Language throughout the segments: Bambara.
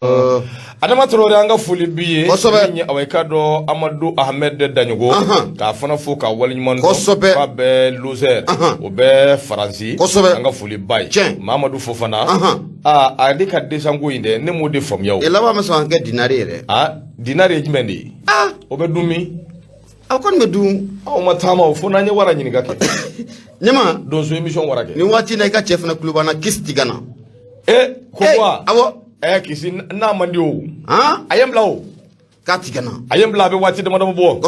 Adama Traoré, an ka foli b'i ye. Kosɛbɛ. Min ye, awa, i k'a dɔn, Amadu Ahmed Daɲogo, k'a fana fo k'a waleɲuman dɔn. K'a bɛ Lozère, o bɛ Faransi. An ka foli b'a ye. Mamadu Fofana, aa, ale ka dessin ko in dɛ, ne m'o de faamuya o. E laban bɛ sɔn ka kɛ dinari ye dɛ. Aa, dinari ye jumɛn de ye? O bɛ dun min? A kɔni bɛ dun. Aw ma taama o, fo n'an ye wara ɲininka kɛ. Ɲama. Donso émission wara kɛ. Nin waati in na, i ka cɛ fana tulo b'an na, Kisi Tigana. E ko wa? Awɔ. Ɛ, Kisi n'a man di o. Han. A ye n bila o. K'a Tigana. A ye n bila, a bɛ waati dama dama bɔ.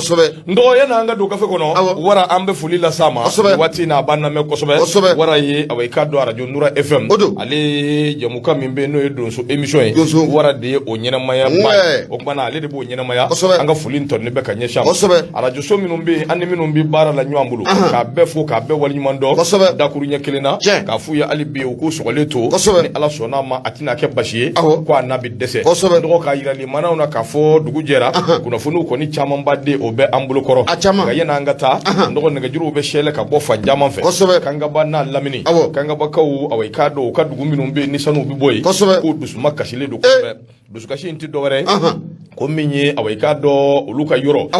N dɔgɔ, yanni an ka don gafe kɔnɔ, wara, an bɛ foli las'a ma. Nin waati in na, a b'an lamɛn kosɛbɛ. Wara ye, awa, i k'a dɔn, arajo Nura FM. O don. Ale ye jɛmukan min bɛ yen, n'o ye donso émission ye. Donso. Wara de ye o ɲɛnamaya ba ye. O tuma na, ale de b'o ɲɛnamaya. An ka foli tɔnin bɛ ka ɲɛsin a ma. Arajo so minnu bɛ yen, an ni minnu bɛ baara la ɲɔgɔn bolo, k'a bɛɛ fo, k'a bɛɛ waleɲuman dɔn. Dakuru ɲɛ kelen na. K'a f'u ye hali bi, u k'u sɔgɔlen to. Ni Ala sɔnn'a ma, a tɛna kɛ basi ye. Ko a n'a bɛ dɛsɛ. Dɔgɔ, k'a yira limanaw na k'a fɔ dugu jɛra, kunnafoniw kɔni camanba de o bɛ an bolo kɔrɔ. A caman. Nka yanni an ka taa, dɔgɔ, nɛgɛjuruw bɛ sɛlɛ ka bɔ fan caman fɛ. Kangaba n'a lamini. Kangabakaw, awa, i k'a dɔn, u ka dugu minnu bɛ yen ni sanuw bɛ bɔ yen. K'u dusuma kasilen don kosɛbɛ. Dusukasi in tɛ dɔwɛrɛ ye, ko min ye, awa, i k'a dɔn, olu ka yɔrɔ,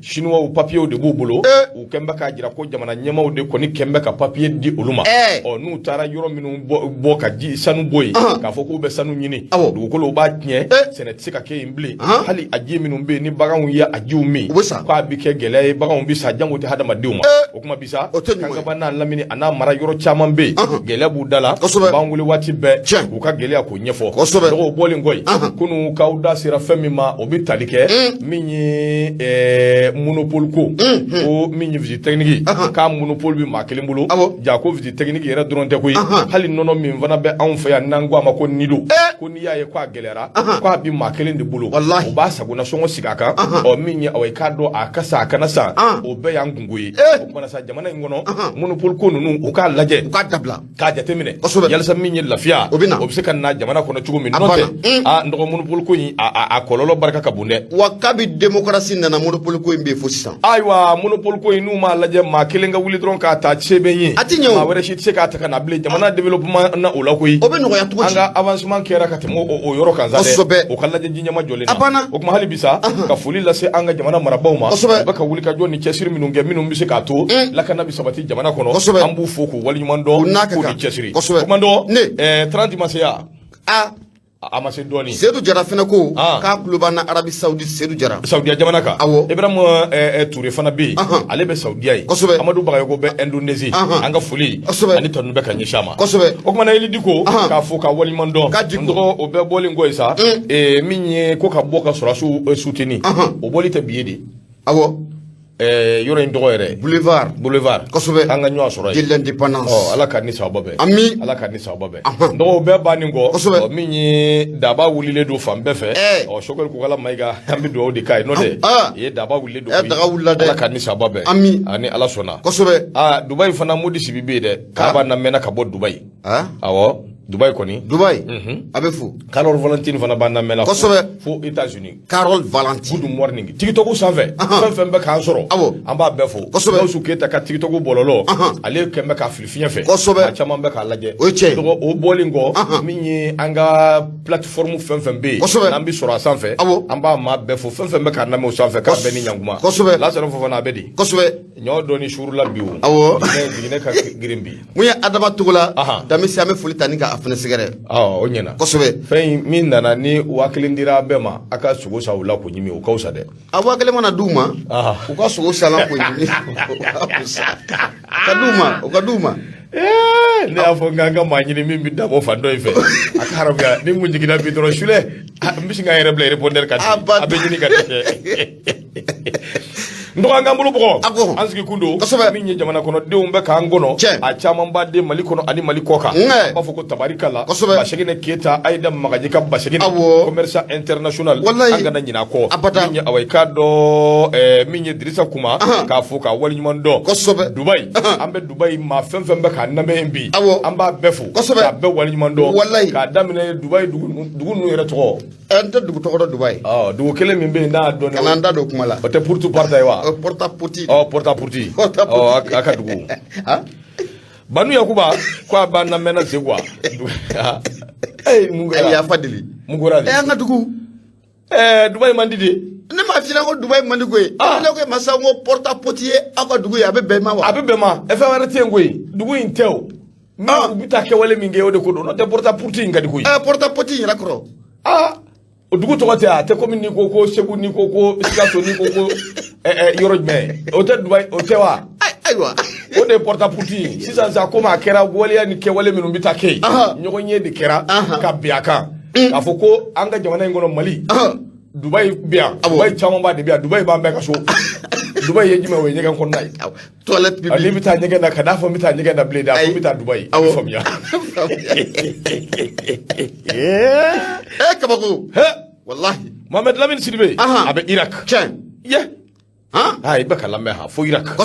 Chinois papiyew de b'u bolo. U kɛn bɛ k'a jira ko jamana ɲɛmaaw de kɔni kɛn bɛ ka papiye di olu ma. Ɔ, n'u taara yɔrɔ minnu bɔ ka ji sanu bɔ yen, k'a fɔ k'u bɛ sanu ɲini, dugukolow b'a tiɲɛ, sɛnɛ tɛ se ka kɛ yen bilen. Hali a ji minnu bɛ yen, ni baganw ye a jiw min, U bɛ sa. k'a bɛ kɛ gɛlɛya ye, baganw bɛ sa, jango tɛ hadamadenw ma. O kuma bi sa. O tɛ ɲuman ye. Kangaba n'a lamini, a n'a mara yɔrɔ caman bɛ yen, gɛlɛya b'u da la. U b'an wele waati bɛɛ k'u ka gɛlɛya k'o ɲɛfɔ. Dɔgɔw bɔlen kɔ yen, kunun k'aw da sera fɛn min ma, o bɛ tali kɛ min ye monopole ko, ko min ye visite technique, k'a monopole bɛ maa kelen bolo. Ja ko visite technique yɛrɛ dɔrɔn tɛ koyi, hali nɔnɔ min fana bɛ anw fɛ yan, n'an ko a ma ko Nido, ko n'i y'a ye ko a gɛlɛyara, ko a bɛ maa kelen de bolo. O b'a sagona sɔngɔ sigi a kan. Ɔ, min ye, awa, i k'a dɔn, a ka san, a kana san, o bɛɛ y'an kunko ye. O kumana sa, jamana in kɔnɔ, monopole ko ninnu, u k'a lajɛ. U k'a dabila. K'a jateminɛ yalisa min ye lafiya, O bɛ na. o bɛ se ka na jamana kɔnɔ cogo min. A N'o tɛ, banna. a n dɔgɔ, monopole ko in, a kɔlɔlɔ barika ka bon dɛ. Wa kabi démocratie nana, monopole ko in bɛ yen fo sisan. Ayiwa, monopole ko in, n'u m'a lajɛ, maa kelen ka wuli dɔrɔn k'a ta, se bɛ n ye. A ti ɲɛ o. Maa wɛrɛ si tɛ se k'a ta ka na bilen. Jamana développement na o la koyi. O bɛ nɔgɔya cogo An di? ka avancement kɛra ka tɛmɛ o yɔrɔ kan sa dɛ. O ka lajɛ ji ɲɛma jɔlen na. A banna. O tuma, hali bi sa, ka foli lase an ka jamana marabaaw ma. U bɛ ka wuli ka jɔ ni cɛsiri minnu kɛ, minnu bɛ se k'a to lakana bɛ sabati jamana kɔnɔ, an b'u fo k'u waleɲuman dɔn. U n'a ka K'u kan. ni cɛsiri. O tuma dɔn, Ne. 30 ma se ya? A. A ma se dɔɔni. Seydou Jara fɛnɛ ko k'a tulo b'an na Arabie Saoudite, Seydou Jara. Saudiya jamana kan. Ibrahim Touré fana bɛ yen, ale bɛ Saudiya ye. Amadu Bagayogo bɛ Indonésie. An ka foli ani tanu bɛ ka ɲɛsin a ma. O kumana, Eli Diko, k'a fo k'a waleɲuman dɔn. K'a Diko. N dɔgɔ, o bɛɛ bɔlen kɔ yen sa, min ye ko ka bɔ ka sɔrɔdasiw soutenir, o bɔli tɛ bi ye de. Yɔrɔ in tɔgɔ yɛrɛ? Boulevard. Boulevard. An ka ɲɔgɔn sɔrɔ De yen. l'indépendance. Ɔ, Ala ka ni sababa bɛn. Ami. Ala ka ni sababa bɛn. Dɔgɔw bɛɛ bannen kɔ, ɔ, min ye daba wulilen don fan bɛɛ fɛ, ɔ, Sogɛli Kokala Mayiga, an bɛ dugawu de k'a ye, n'o tɛ i ye daba wulilen don koyi. Daga wulila dɛ. Ala ka ni sababa bɛn. Ami. Ani Ala sɔnna. Aa, Dubayi fana, Modi Sibi bɛ yen dɛ, k'a b'a lamɛnna ka bɔ Dubayi. Awɔ, Dubayi kɔni. Dubayi. A bɛ fo. Carole Valentine fana b'an lamɛnna fo États-Unis. Carole Valentine. Good morning. TikTok sanfɛ, fɛn fɛn bɛ k'an sɔrɔ, an b'a bɛɛ fo. Gawusu Keyita ka TikTok bɔlɔlɔ, ale kɛn bɛ k'a fili fiɲɛ fɛ. Maa caman bɛ k'a lajɛ. O ye tiɲɛ ye. Dɔgɔ, o bɔlen kɔ, min ye an ka plateforme fɛn fɛn bɛ yen, n'an bɛ sɔrɔ a sanfɛ, an b'a maa bɛɛ fo, fɛn fɛn bɛ k'an lamɛn o sanfɛ, k'a bɛɛ ni ɲankuma. Lasana Fofana, a bɛ di? Ɲɔ dɔɔni suurula bi o. Jiginɛ ka girin bi. Mun ye Adama Togola, Damisi, an bɛ foli ta ni k'a fana sɛgɛrɛ. Ɔ, o ɲɛna. Fɛn in min nana ni 1000 dira bɛɛ ma, a ka sogo san u la k'o ɲimi, o ka fisa dɛ. A 1000 mana d'u ma, u ka sogo san k'o ɲimi, o ka fisa. Ka d'u ma, o ka d'u ma. Ne y'a fɔ n k'an ka maa ɲini min bɛ dabɔ fan dɔ in fɛ, a ka haramuya. Ni mun jiginna bi dɔrɔn, sulɛ, n bɛ sin k'an yɛrɛ bila répondeur kan ten. A bɛ ɲini ka kɛ. N dɔgɔ, an k'an bolo bɔgɔ. A ko. An sigi kun don. Min ye jamana kɔnɔdenw bɛ k'an kɔnɔ, a caman b'a den Mali kɔnɔ ani Mali kɔ kan. An b'a fɔ ko tabarikala. Basegine Keyita, Ayida Magaji ka Basegine, commerçant international, an kana ɲinɛ a kɔ. Min ye, awa, i k'a dɔn, min ye Dirisa Kuma, k'a fo k'a waleɲuman dɔn. Dubayi, an bɛ Dubayi maa fɛn fɛn bɛ k'an lamɛn bi, an b'a bɛɛ fo k'a bɛɛ waleɲuman dɔn. K'a daminɛ Dubayi dugu ninnu yɛrɛ tɔgɔ. N tɛ dugu tɔgɔ dɔn Dubayi. Ɔ, dugu kelen min bɛ yen n'a dɔn. Kana n da don kuma la. O tɛ Purtu Parta ye wa? Porta Potty. Ɔ, Porta Potty. Porta Potty. Ɔ, a ka dugu. Banu Yakuba ko a b'an lamɛnna Seguwa. Ee, mun A ye kɛra? Yafa deli. Mun kɛra de? An ka dugu. Dubayi man di de. Ne m'a f'i ɲɛna ko Dubayi man di koyi. Ah. Ne ko e ma sa ko porta potty ye aw ka dugu ye, a bɛ bɛn i ma wa? A bɛ bɛn ma, fɛn wɛrɛ tɛ yen koyi, dugu in tɛ o. Ah. U bɛ taa kɛwale min kɛ, o de ko don, n'o tɛ porta potty in ka di koyi. Porta potty in yɛrɛ kɔrɔ. Aa, o dugu tɔgɔ tɛ, a tɛ komi n'i ko ko Segu, n'i ko ko Sikaso, n'i ko ko yɔrɔ jumɛn, o tɛ Dubayi, o tɛ wa? Ayiwa. O de ye porta potty ye sisan sa, komi a kɛra waleya ni kɛwale minnu bɛ taa kɛ yen, ɲɔgɔn ye de kɛra ka bin a kan k'a fɔ ko an ka jamana in kɔnɔ, Mali, Dubayi bɛ yan. Dubayi camanba de bɛ yan. Dubayi b'an bɛɛ ka so. Dubayi ye jumɛn? O ye ɲɛgɛn kɔnɔna ye. Awɔ. Toilette N'i publique. bɛ taa ɲɛgɛn na, ka n'a fɔ n bɛ taa ɲɛgɛn na bilen dɛ, a fɔ n bɛ taa Dubayi, a bɛ faamuya. Kabako. He. Wallahi. Mohamed Lamine Sidibe, a bɛ Irak. Tiɲɛ. Ye. Han? Aa, i bɛ ka lamɛn ha fo Irak.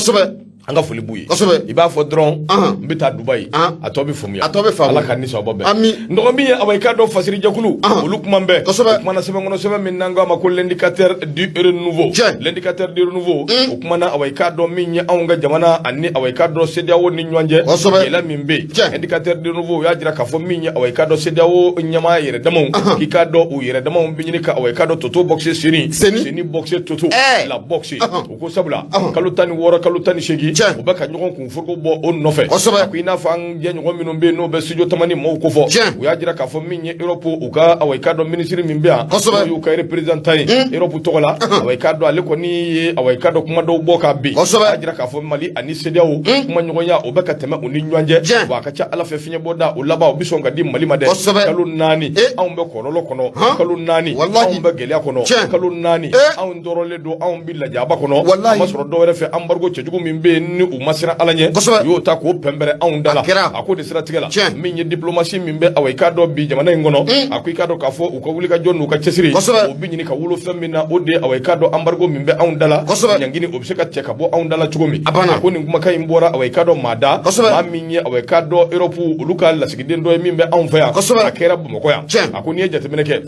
An ka foli b'u ye. I b'a fɔ dɔrɔn n bɛ taa Dubayi, a tɔ bɛ faamuya. A tɔ bɛ faamu. Ala ka ni sababa bɛn. Ami. N dɔgɔ min ye, awa, i k'a dɔn fasirijɛkulu, olu kuma bɛɛ. O kumana sɛbɛn kɔnɔ, sɛbɛn min n'an ko a ma ko L'Indicateur du Renouveau. L'Indicateur du Renouveau, o kumana, awa, i k'a dɔn min ye anw ka jamana ani, awa, i k'a dɔn CEDEAO ni ɲɔgɔn cɛ gɛlɛya min bɛ yen. Indicateur du Renouveau, o y'a jira k'a fɔ min ye, awa, i k'a dɔn CEDEAO ɲɛmaa yɛrɛ damaw, k'i k'a dɔn u yɛrɛ damaw bɛ ɲini ka, awa, i k'a dɔn toto boxe seni Seni. Seni boxe toto la boxe. O ko sabula kalo 16, kalo 18, u bɛ ka ɲɔgɔn kun foroko bɔ o nɔfɛ. A ko i n'a fɔ an jɛɲɔgɔn minnu bɛ yen, n'o bɛ studio Tamani maaw kofɔ. U y'a jira k'a fɔ min ye Europe, u ka, awa, i k'a dɔn minisiri min bɛ yan, n'o y'u ka représentant ye Europe tɔgɔ la, awa, i k'a dɔn ale kɔni ye, awa, i k'a dɔn kuma dɔw bɔ k'a bin. A y'a jira k'a fɔ Mali ani CEDEAO kumaɲɔgɔnya, o bɛ ka tɛmɛ u ni ɲɔgɔn cɛ. Wa a ka ca Ala fɛ, fiɲɛbɔda o laban, o bɛ sɔn ka di Mali ma dɛ. Kalo 4, anw bɛ kɔlɔlɔ kɔnɔ. Kalo 4, anw bɛ gɛlɛya kɔnɔ. Kalo 4, anw tɔɔrɔlen don, anw bɛ lajaba kɔnɔ. A ma sɔrɔ dɔwɛrɛ fɛ, embargo cɛjugu min bɛ yen ni u ma siran Ala ɲɛ, u y'o ta k'o pɛnpɛrɛn anw da la. A kɛra. A ko de siratigɛ la, min ye diplomatie min bɛ, awa, i k'a dɔn bi jamana in kɔnɔ, a ko i k'a dɔn k'a fɔ u ka wulikajɔ n'u ka cɛsiri, o bɛ ɲini ka wolo fɛn min na, o de ye, awa, i k'a dɔn embargo min bɛ anw da la, ɲangini o bɛ se ka cɛ ka bɔ anw da la cogo min. A banna. A ko nin kumakan in bɔra, awa, i k'a dɔn maa da, maa min ye, awa, i k'a dɔn Europe olu ka lasigiden dɔ ye min bɛ anw fɛ yan. A kɛra Bamakɔ yan. A ko n'i ye jateminɛ kɛ,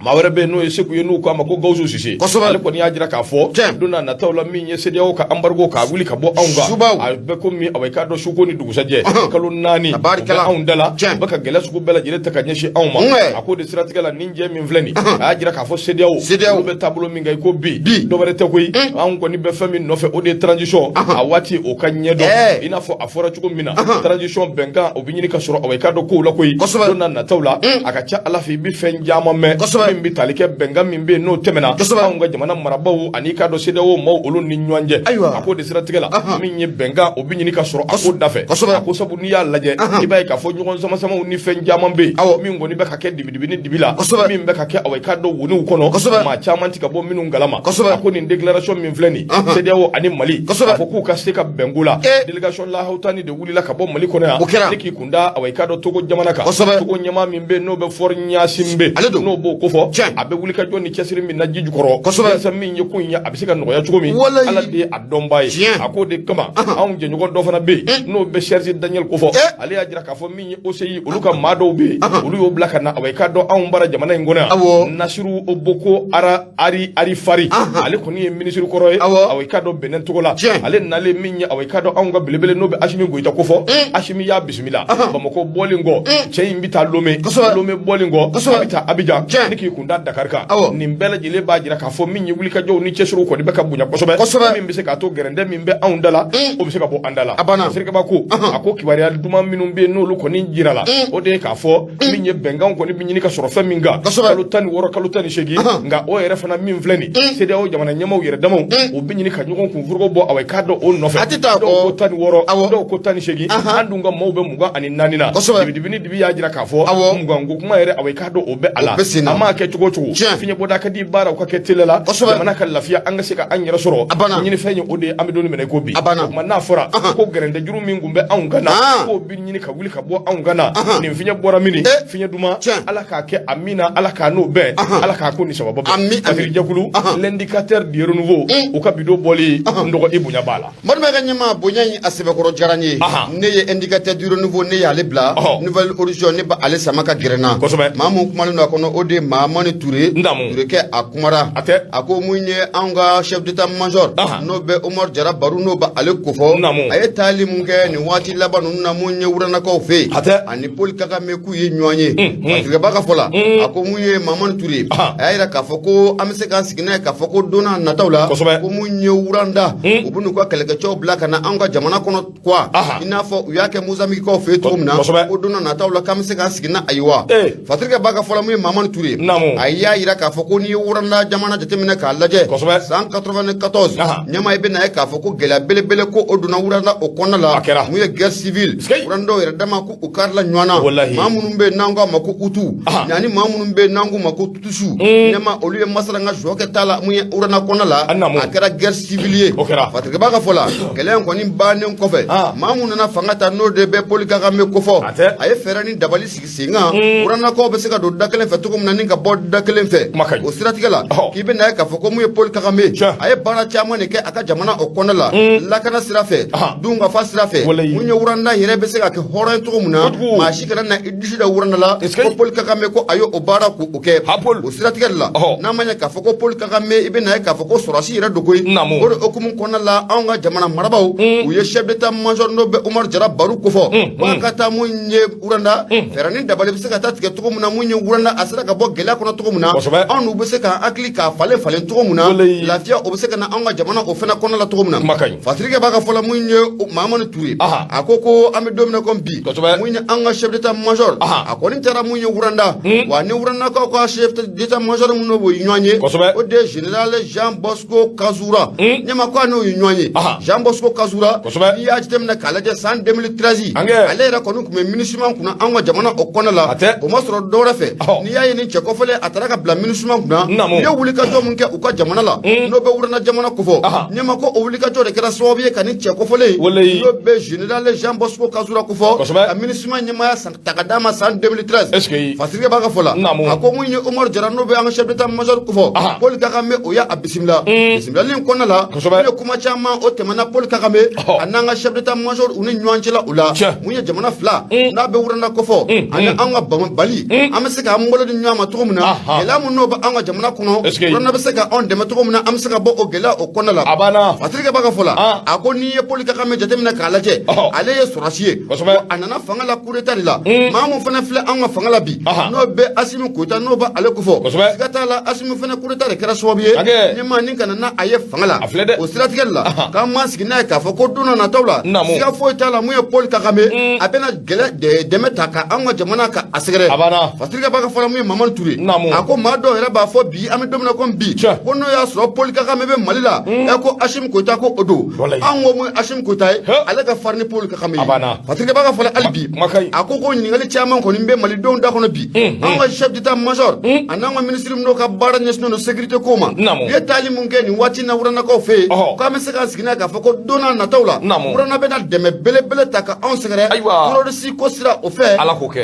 maa wɛrɛ bɛ yen n'o ye Segu ye, n'u k'a ma ko Gawusu Sise. Ale kɔni y'a jira k'a fɔ don n'a nataw la, min ye CEDEAO ka embargo k'a wuli ka bɔ anw kan, Subaw. a bɛ komi, awa, i k'a dɔn suko ni dugusajɛ. Kalo 4, o bɛ Tabarikala. anw da la, u bɛ ka gɛlɛya sugu bɛɛ lajɛlen ta ka ɲɛsin anw ma. A k'o de siratigɛ la, nin jɛ min filɛ nin, a y'a jira k'a fɔ CEDEAO, CEDEAO. olu bɛ taabolo min kan i ko bi, Bi. dɔ wɛrɛ tɛ koyi, anw kɔni bɛ fɛn min nɔfɛ, o de ye transition a waati o ka ɲɛdɔn, i n'a fɔ a fɔra cogo min na, transition bɛnkan o bɛ ɲini ka sɔrɔ, awa, i k'a dɔn kow la koyi. Don n'a nataw la, a ka ca Ala fɛ, i bɛ fɛn caman mɛn min bɛ tali kɛ bɛnkan min bɛ yen n'o tɛmɛna anw ka jamana marabaaw ani i k'a dɔn CEDEAO maaw olu ni ɲɔgɔn cɛ. A k'o de siratigɛ la, min ye bɛnkan, o bɛ ɲini ka sɔrɔ a ko dafɛ. A ko sabu n'i y'a lajɛ, i b'a ye k'a fɔ ɲɔgɔn sama-samaw ni fɛn caman bɛ yen min kɔni bɛ ka kɛ dibidibi ni dibi la, min bɛ ka kɛ, awa, i k'a dɔn woniw kɔnɔ, maa caman tɛ ka bɔ minnu kalama. A ko nin déclaration min filɛ nin, CEDEAO ani Mali, a fɔ k'u ka se ka bɛnko la, délégation lahawutani de wulila ka bɔ Mali kɔnɔ yan O kɛra. ni k'i kun da, awa, i k'a dɔn Togo jamana kan. Togo ɲɛmaa min bɛ yen n'o bɛ Faure Gnassingbé, Ale don. n'o b'o kofɔ, a bɛ wuli ka jɔ ni cɛsiri min na ji jukɔrɔ, walasa min ye ko in ye, a bɛ se ka nɔgɔya cogo min, Ala de ye a dɔnbaa ye. A k'o de kama, anw jɛɲɔgɔn dɔ fana bɛ yen n'o bɛ Serge Daniel kofɔ, ale y'a jira k'a fɔ min ye OCI olu ka maa dɔw bɛ yen, olu y'o bila ka na, awa, i k'a dɔn anw bara jamana in kɔnɔ yan. Nasiru Boko Ara Ari Arifari, ale kɔni ye minisiri kɔrɔ ye, awa, i k'a dɔn Benin tɔgɔ la. Ale nalen min ye, awa, i k'a dɔn anw ka belebele n'o bɛ Asimi Goyita kofɔ, Asimi y'a bisimila Bamakɔ bɔlen kɔ, cɛ in bɛ taa Lome. Lome bɔlen kɔ, a bɛ taa Abidjan ni k'i kun da Dakar kan. Nin bɛɛ lajɛlen b'a jira k'a fɔ min ye wulikajɔw ni cɛsiriw kɔni bɛ ka bonya kosɛbɛ, min bɛ se k'a to gɛrɛndɛ min bɛ anw da la, o bɛ se ka bɔ an da la. A banna. Sirikaba ko, a ko kibaruya duman minnu bɛ yen n'olu kɔni jira la, o de ye k'a fɔ min ye bɛnkan kɔni bɛ ɲini ka sɔrɔ fɛn min kan, kalo 16, kalo 18. Nka o yɛrɛ fana min filɛ nin, CEDEAO jamana ɲɛmaaw yɛrɛ damaw, u bɛ ɲini ka ɲɔgɔn kunfuruko bɔ, awa, i k'a dɔn o nɔfɛ. A tɛ taa Dɔw kɔ. ko 16, dɔw ko 18. An dun ka maaw bɛ 24 na. Dibi ni dibi y'a jira k'a fɔ 20 ko kuma yɛrɛ, awa, i k'a dɔn o bɛ a la. O bɛ sen na. A m'a kɛ cogo o cogo, fiɲɛbɔda ka di baara o ka kɛ teliya la, jamana ka lafiya, an ka se ka an yɛrɛ sɔrɔ. A banna. Ɲinifɛn ye o de ye, an bɛ don min na i ko bi. A banna. O tuma n'a fɔra ko gɛrɛndɛjuru min tun bɛ anw kan na, k'o bɛ ɲini ka wuli ka bɔ anw kan na, nin fiɲɛ bɔra min, fiɲɛ duman, Ala k'a kɛ a min na, Ala k'a n'o bɛn, Ala k'a ko ni sababu bɛn. Ami, ami. Fasiri jɛkulu, L'indicateur du Renouveau, u ka bidon bɔli, n dɔgɔ, i bonya b'a la. Mɔdimɛ ka ɲɛma bonya in, a sɛbɛkɔrɔ diyara n ye. Ne ye Indicateur du Renouveau, ne y'ale bila. Nouvel Horizon, ne b'ale sama ka gɛrɛ n na. Maa mun kumalen don a kɔnɔ, o de ye Mahamani Ture. Naamu. Ture kɛ, a kumara. A tɛ. A ko mun ye anw ka chef d'état major, n'o bɛ Omar Jara Baru, n'o bɛ bɛ ale kofɔ a ye taali mun kɛ nin waati laban ninnu na mun ye wurandakaw fɛ yen ani Paul Kagame k'u ye ɲɔgɔn ye Fasirikɛ Ba ka fɔ la a ko mun ye Mamani Ture a y'a jira k'a fɔ ko an bɛ se k'an sigi n'a ye k'a fɔ ko don nataw la ko mun ye Wuranda u bɛ n'u ka kɛlɛkɛcɛw bila ka na anw ka jamana kɔnɔ quoi i n'a fɔ u y'a kɛ Mozambiquekaw fɛ yen cogo min na ko don nataw la k'an bɛ se k'an sigi n'a ye wa Fasirikɛ Ba ka fɔ la mun ye Mamani Ture a y'a jira k'a fɔ ko n'i ye Wuranda jamana jateminɛ k'a lajɛ san 94 ɲɛma i bɛna ye k'a fɔ ko gɛlɛya belebele ko o donna Wuranda o kɔnɔna la mun ye guerre civile Wurandaw yɛrɛ dama ko u karila ɲɔgɔn na maa minnu bɛ yen n'an k'a ma ko Hutu ani maa minnu bɛ yen n'an k'u ma ko Tutsiw ɲɛma olu ye masala ka sɔ kɛ taa la mun ye Wuranda kɔnɔna la a kɛra guerre civile ye Fasirikɛ Ba ka fɔ la kɛlɛ in kɔni bannen kɔfɛ maa minnu nana fanga ta n'o de bɛ Paul Kagame kofɔ a ye fɛɛrɛ ni dabali sigi sen kan Wurandakaw bɛ se ka don da kelen fɛ cogo min na ni ka bɔ da kelen fɛ o siratigɛ la k'i bɛna ye k'a fɔ ko mun ye Paul Kagame a ye baara caman de kɛ a ka jamana o kɔnɔna la lakana sira fɛ dunkafa sira fɛ mun ye Wuranda yɛrɛ bɛ se ka kɛ hɔrɔn ye cogo min na maa si kana na i disi da Wuranda la ko Paul Kagame ko a ye o baara k'o kɛ o siratigɛ de la n'a ma ɲɛ k'a fɔ ko Paul Kagame i bɛna ye k'a fɔ ko sɔrɔdasi yɛrɛ don koyi o de hukumu kɔnɔna la anw ka jamana marabaaw u ye chef d'état major n'o bɛ Umaru Jara Baru kofɔ ko a ka taa mun ye Wuranda fɛɛrɛ ni dabali bɛ se ka taa tigɛ cogo min na mun ye Wuranda a sera ka bɔ gɛlɛya kɔnɔ cogo min na anw n'u bɛ se k'an hakili k'a falen falen cogo min na lafiya o bɛ se ka na anw ka jamana o fana kɔnɔna la cogo min na Fasirikɛ Ba ka fɔ la mun ye Mahamani Ture a ko ko an bɛ don min na komi bi mun ye an ka chef d'état major a kɔni taara mun ye Wuranda wa ni Wurandakaw ka chef d'état major minnu b'o ɲɔgɔn ye o de ye général Jean Bosco Kazura ɲɛma ko a n'o ye ɲɔgɔn ye Jean Bosco Kazura n'i y'a jateminɛ k'a lajɛ san 2013 ale yɛrɛ kɔni tun bɛ MINUSMA kunna an ka jamana o kɔnɔ la o ma sɔrɔ dɔwɛrɛ fɛ n'i y'a ye nin cɛ kɔfɔlen a taara ka bila MINUSMA kunna u ye wulikajɔ mun kɛ u ka jamana la n'o bɛ Wuranda jamana kofɔ ɲɛma ko o wulikajɔ de kɛra sababu ye ka nin cɛ kɔfɔlen n'o bɛ général Jean Bosco Kazura kofɔ ka MINUSMA ɲɛmaaya ta ka d'a ma san 2013 Fasirikɛ Ba ka fɔ la a ko mun ye Umaru Jara n'o bɛ an ka chef d'état major kofɔ Paul Kagame o y'a bisimila bisimilali in kɔnɔna la mun ye kuma caman o tɛmɛna Paul Kagame a n'an ka chef d'état major u ni ɲɔgɔn cɛla o la mun ye jamana fila n'a bɛ Wuranda kofɔ ani an ka Mali an bɛ se k'an bolo di ɲɔgɔn ma cogo min na gɛlɛya min n'o bɛ an ka jamana kɔnɔ Wuranda bɛ se ka anw dɛmɛ cogo min na an bɛ se ka bɔ o gɛlɛya o kɔnɔna la Fasirikɛ Ba ka fɔ la a ko n'i ye Paul Kagame jateminɛ k'a lajɛ ale ye sɔrɔdasi ye a nana fanga la coup d'état de la maa mun fana filɛ an ka fanga la bi n'o bɛ Asimi Goyita n'o bɛ ale kofɔ siga t'a la Asimi fana coup d'état de kɛra sababu ye ɲɛmaa ni ka na n'a ye fanga la o siratigɛ de la k'an m'an sigi n'a ye k'a fɔ ko don na nataw la siga foyi t'a la mun ye Paul Kagame a bɛna gɛlɛ dɛmɛ ta ka an ka jamana ka a sɛgɛrɛ Fasirikɛ Ba ka fɔ la mun ye Mamani Ture a ko maa dɔw yɛrɛ b'a fɔ bi an bɛ don min na komi bi ko n'o y'a sɔrɔ Paul Kagame bɛ Mali la ɛ ko Asimi Goyita ko o don an ko mun ye Asimi Goyita ye ale ka farin ni Paul Kagame ye Fasirikɛ Ba ka fɔ la hali bi a ko ko ɲininkali caman kɔni bɛ malidenw da kɔnɔ bi an ka chef d'état major a n'an ka ministre minnu ka baara ɲɛsinnen don sécurité ko ma u ye taali mun kɛ nin waati na Wurandakaw fɛ yen k'an bɛ se k'an sigi n'a ye k'a fɔ ko don n'a nataw la Wuranda bɛna dɛmɛ belebele ta ka anw sɛgɛrɛ terroriste ko sira o fɛ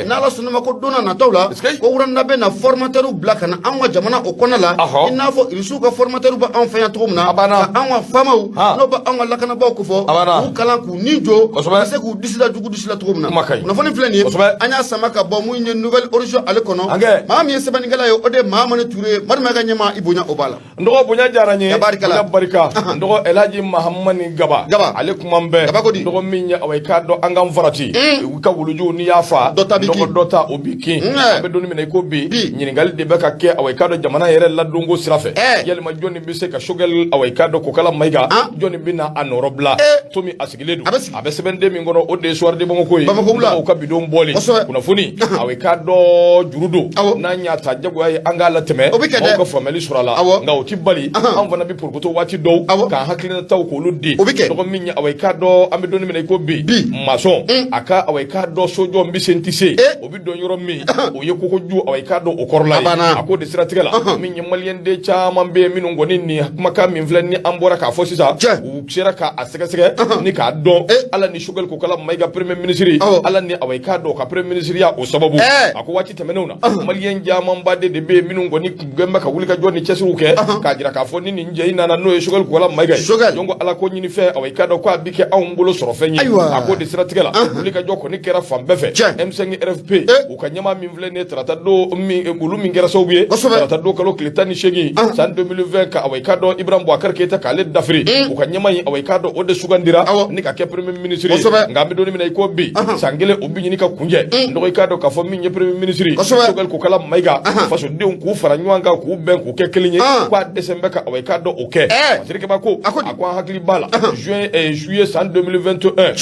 n'Ala sɔnna ma ko don n'a nataw la ko Wuranda bɛna formateurw bila ka na anw ka jamana o kɔnɔ la i n'a fɔ Irisiw ka formateurw bɛ anw fɛ yan cogo min na ka anw ka faamaw n'o bɛ anw ka lakanabaaw kofɔ k'u kalan k'u ni jɔ ka se k'u disi da jugu disi la cogo min na kunnafoni filɛ nin ye an y'a sama ka bɔ mun ye Nouvel Horizon ale kɔnɔ maa min ye sɛbɛnnikɛla ye o de ye Mahamani Ture ye Madu ka ɲɛmaa i bonya o b'a la n dɔgɔ bonya diyara n ye bonya barika n dɔgɔ Elhaji Mahamani Gaba ale kuma bɛɛ n dɔgɔ min ye awa i k'a dɔn an k'an farati u ka wulujuw n'i y'a fa dɔgɔ dɔ ta o b'i kin an bɛ don min na i ko bi ɲininkali de bɛ ka kɛ awa i k'a dɔn jamana yɛrɛ ladonko sira fɛ yalima jɔnni bɛ se ka Choguel awa i k'a dɔn Kokala Mayiga jɔnni bɛ na a nɔrɔ bila tomi a sigilen don a bɛ sɛbɛnden min kɔnɔ o de ye Soir de Bamako ye Bamakɔ u ka bidon bɔlen kunnafoni awa i k'a dɔn juru don n'an y'a ta jagoya ye an k'a latɛmɛ maaw ka faamuyali sɔrɔ a la nka o ti bali an fana bɛ porokoto waati dɔw k'an hakilinataw k'olu di dɔgɔ min ye awa i k'a dɔn an bɛ don min na i ko bi masɔn a ka awa i k'a dɔn sojɔ n bɛ se n tɛ se o bɛ dɔn yɔrɔ min o ye kokoju awa i k'a dɔn o kɔrɔla ye a k'o de siratigɛ la min ye maliyɛnden caman bɛ yen minnu kɔni nin kumakan min filɛ ni an bɔra k'a fɔ sisan u sera k'a sɛgɛsɛgɛ ni k'a dɔn ala ni Choguel Kokala Mayiga premier ministre ala ni awa i k'a dɔn ka premier ministre ya o sababu a ko waati tɛmɛnenw na maliyɛn camanba de bɛ yen minnu kɔni tun bɛ ka wuli ka jɔ ni cɛsiriw kɛ k'a jira k'a fɔ ni nin cɛ in nana n'o ye Choguel Kokala Mayiga ye donc ala ko ɲini fɛn awa i k'a dɔn k'a bi kɛ anw bolo sɔrɔ fɛn ye a k'o de siratigɛ la wuli ka jɔ kɔni kɛra fan bɛɛ fɛ M5 RFP u ka ɲɛmaa min filɛ nin ye tarata don min olu min kɛra sababu ye tarata don kalo tile 18 san 2020 ka awa i k'a dɔn Ibrahim Boubacar Keita k'ale dafiri u ka ɲɛmaa in awa awa i k'a dɔn o de sugandira ni ka kɛ premier ministre ye. Nka an bɛ don min na i ko bi, san kelen o bɛ ɲini ka kuncɛ. N dɔgɔ, i k'a dɔn k'a fɔ min ye premier ministre Choguel Kokalla Maïga, fasodenw k'u fara ɲɔgɔn kan, k'u bɛn, k'u kɛ kelen ye, k'a dɛsɛ bɛ ka awa i k'a dɔn o kɛ. Fasiri Keba ko a ko an hakili b'a la, juin juillet san 2021,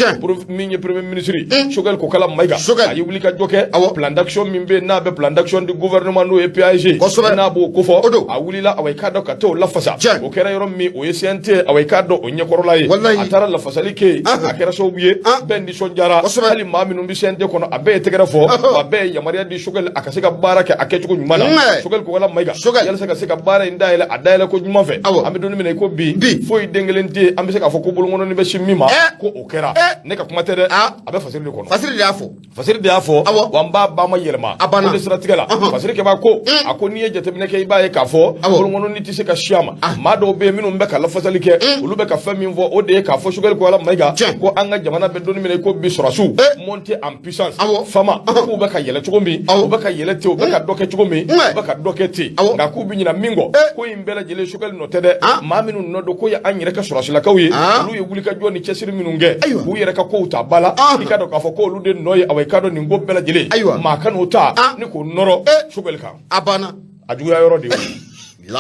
min ye premier ministre Choguel Kokalla Maïga, a ye wuli ka jɔ kɛ. Plan d'action min bɛ yen n'a bɛ plan d'action du gouvernement, n'o ye PAG, n'a b'o kofɔ, a wulila awa i k'a dɔn ka t'o lafasa. O kɛra yɔrɔ min, o ye CNT awa i k'a dɔn o ɲɛkɔrɔla ye. A taara lafasali kɛ yen, a kɛra sababu ye bɛɛ nisɔndiyara. Hali maa minnu bɛ CNT kɔnɔ, a bɛɛ ye tɛgɛrɛ fɔ, a bɛɛ ye yamaruya di Choguel a ka se ka baara kɛ a kɛcogo ɲuman na. Choguel Kokalla Maïga, yalasa ka se ka baara in dayɛlɛ, a dayɛlɛ ko ɲuman fɛ. An bɛ don min na i ko bi, foyi den kelen tɛ yen an bɛ se k'a fɔ ko bolokɔnɔni bɛ sin min ma ko o kɛra. Ne ka kuma tɛ dɛ, a bɛ Fasiri de kɔnɔ. Fasiri de y'a fɔ. Fasiri de y'a fɔ. Wa n b'a ba ma yɛlɛma. A banna. O de siratigɛ la, Fasiri Keba ko a ko n'i ye jateminɛ kɛ, i b'a ye k'a fɔ bolokɔnɔni tɛ se ka si a ma. Maa dɔw bɛ yen minnu bɛ ka lafasali kɛ, olu bɛ ka fɛn min fɔ, o de ye k'a fɔ Choguel Kokalla Maïga ko an ka jamana bɛ don min na i ko bi, sɔrɔsiw monter en puissance, fama k'u bɛ ka yɛlɛ cogo min, u bɛ ka yɛlɛ ten, u bɛ ka dɔ kɛ cogo min, u bɛ ka dɔ kɛ ten, nka k'u bɛ ɲina min kɔ, ko in bɛɛ lajɛlen Choguel nɔ tɛ dɛ. Maa minnu nɔ don, ko ye an yɛrɛ ka sɔrɔsilakaw ye, olu ye wulikajɔ ni cɛsiri minnu kɛ k'u yɛrɛ ka kow ta ba la, i ka dɔn k'a fɔ ko olu de nɔ ye awa i ka dɔn nin ko bɛɛ lajɛlen. Maa kan'o ta ni k'o nɔrɔ Choguel kan. A banna. A juguya yɔrɔ de y'o ye.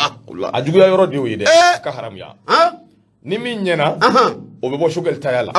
A juguya yɔrɔ de y'o ye dɛ, a ka haramuya. Ni min ɲɛna, o bɛ bɔ Choguel taya la.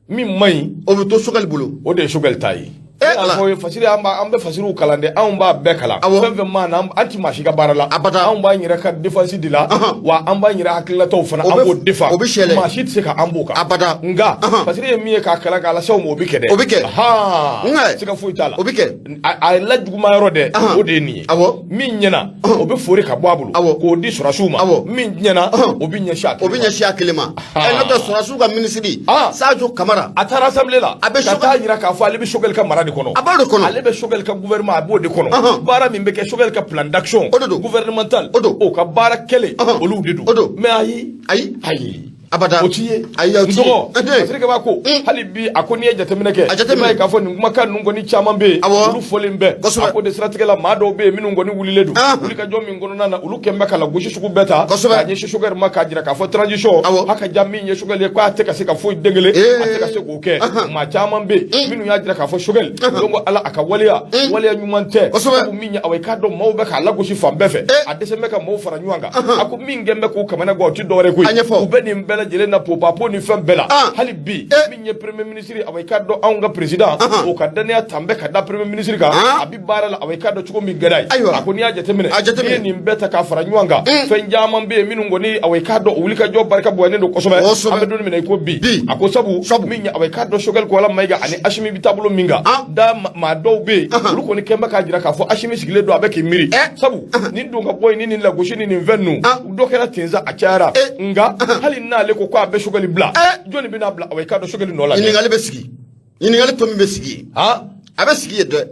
Min man ɲi, o bɛ to Choguel bolo. O de ye Choguel ta ye. Ala Fasiri, an bɛ Fasiriw kalan dɛ, anw b'a bɛɛ kalan. Fɛn fɛn maa na, an ti maa si ka baara la. Anw b'an yɛrɛ ka défense de la, wa an b'an yɛrɛ hakililataw fana, an b'o défend. Maa si tɛ se ka an b'o kan. Nka Fasiri ye min ye k'a kalan k'a lase aw ma, o bɛ kɛ dɛ. O bɛ kɛ. Siga foyi t'a la. O bɛ kɛ. A la juguman yɔrɔ dɛ, o de ye nin ye. Min ɲɛna, o bɛ fori ka bɔ a bolo k'o di sɔrɔsiw ma. Min ɲɛna, o bɛ ɲɛsin a kelen ma. O bɛ ɲɛsin a kelen ma. N'o tɛ, sɔrɔsiw ka minisiri Sadio Kamara, a taara assemblée la, a bɛ ka taa jira k'a fɔ ale bɛ Choguel ka mara de kɔnɔ. A b'o de kɔnɔ. Ale bɛ Choguel ka gouvernement, a b'o de kɔnɔ. Baara min bɛ kɛ, Choguel ka plan d'action o de don, gouvernemental, o don, o ka baara kɛlen, olu de don. O don. Mais ayi. Ayi. Ayi. Abada. O ti ye. Ayi, o ti ye. N dɔgɔ, Fasiri Keba ko hali bi, a ko n'i ye jateminɛ kɛ, A jateminɛ. i b'a ye k'a fɔ nin kumakan ninnu kɔni caman bɛ yen, olu fɔlen bɛɛ. A ko de siratigɛ la, maa dɔw bɛ yen minnu kɔni wulilen don wulikajɔ min kɔnɔna na, olu kɛn bɛ ka lagosi sugu bɛɛ ta k'a ɲɛsin Choguel ma, k'a jira k'a fɔ transition a ka ja min ye Choguel ye, k'a tɛ ka se ka foyi den kelen, a tɛ ka se k'o kɛ. Maa caman bɛ yen minnu y'a jira k'a fɔ Choguel donc ala a ka waleya, waleya ɲuman tɛ. Sabu min ye awa i k'a dɔn maaw bɛ k'a lagosi fan bɛɛ fɛ, a dɛsɛ bɛ ka maaw fara ɲɔgɔn kan. A ko min kɛn bɛ k'u kamana gan, o ti dɔwɛrɛ koyi, u bɛ nin bɛɛ lajɛlen na popapo ni fɛn bɛɛ la. Hali bi, min ye premier ministre awa i k'a dɔn anw ka président, o ka danaya tan bɛ ka da premier ministre kan, a bi baara la awa i k'a dɔn cogo min gɛlɛya ye. A ko n'i y'a jateminɛ, n'i ye nin bɛɛ ta k'a fara ɲɔgɔn kan, fɛn caman bɛ yen minnu kɔni awa i k'a dɔn o wulikajɔ barika bonyalen don kosɛbɛ. An bɛ don min na i ko bi, a ko sabu min ye awa i k'a dɔn Choguel Kokalla Maïga ani Assimi bɛ taabolo min kan da, maa dɔw bɛ yen, olu kɔni kɛn bɛ k'a jira k'a fɔ Assimi sigilen don, a bɛ k'i miiri, sabu nin don ka bɔ yen ni nin lagosi ni nin fɛn ninnu dɔ kɛra ten sa, a cayara. Nka hali n'ale ko k'a bɛ Choguel bila, jɔnni bɛna bila awa i k'a dɔn Choguel nɔ la? Ɲininkali bɛ sigi, ɲininkali to min bɛ sigi yen, a bɛ sigi yen dɛ.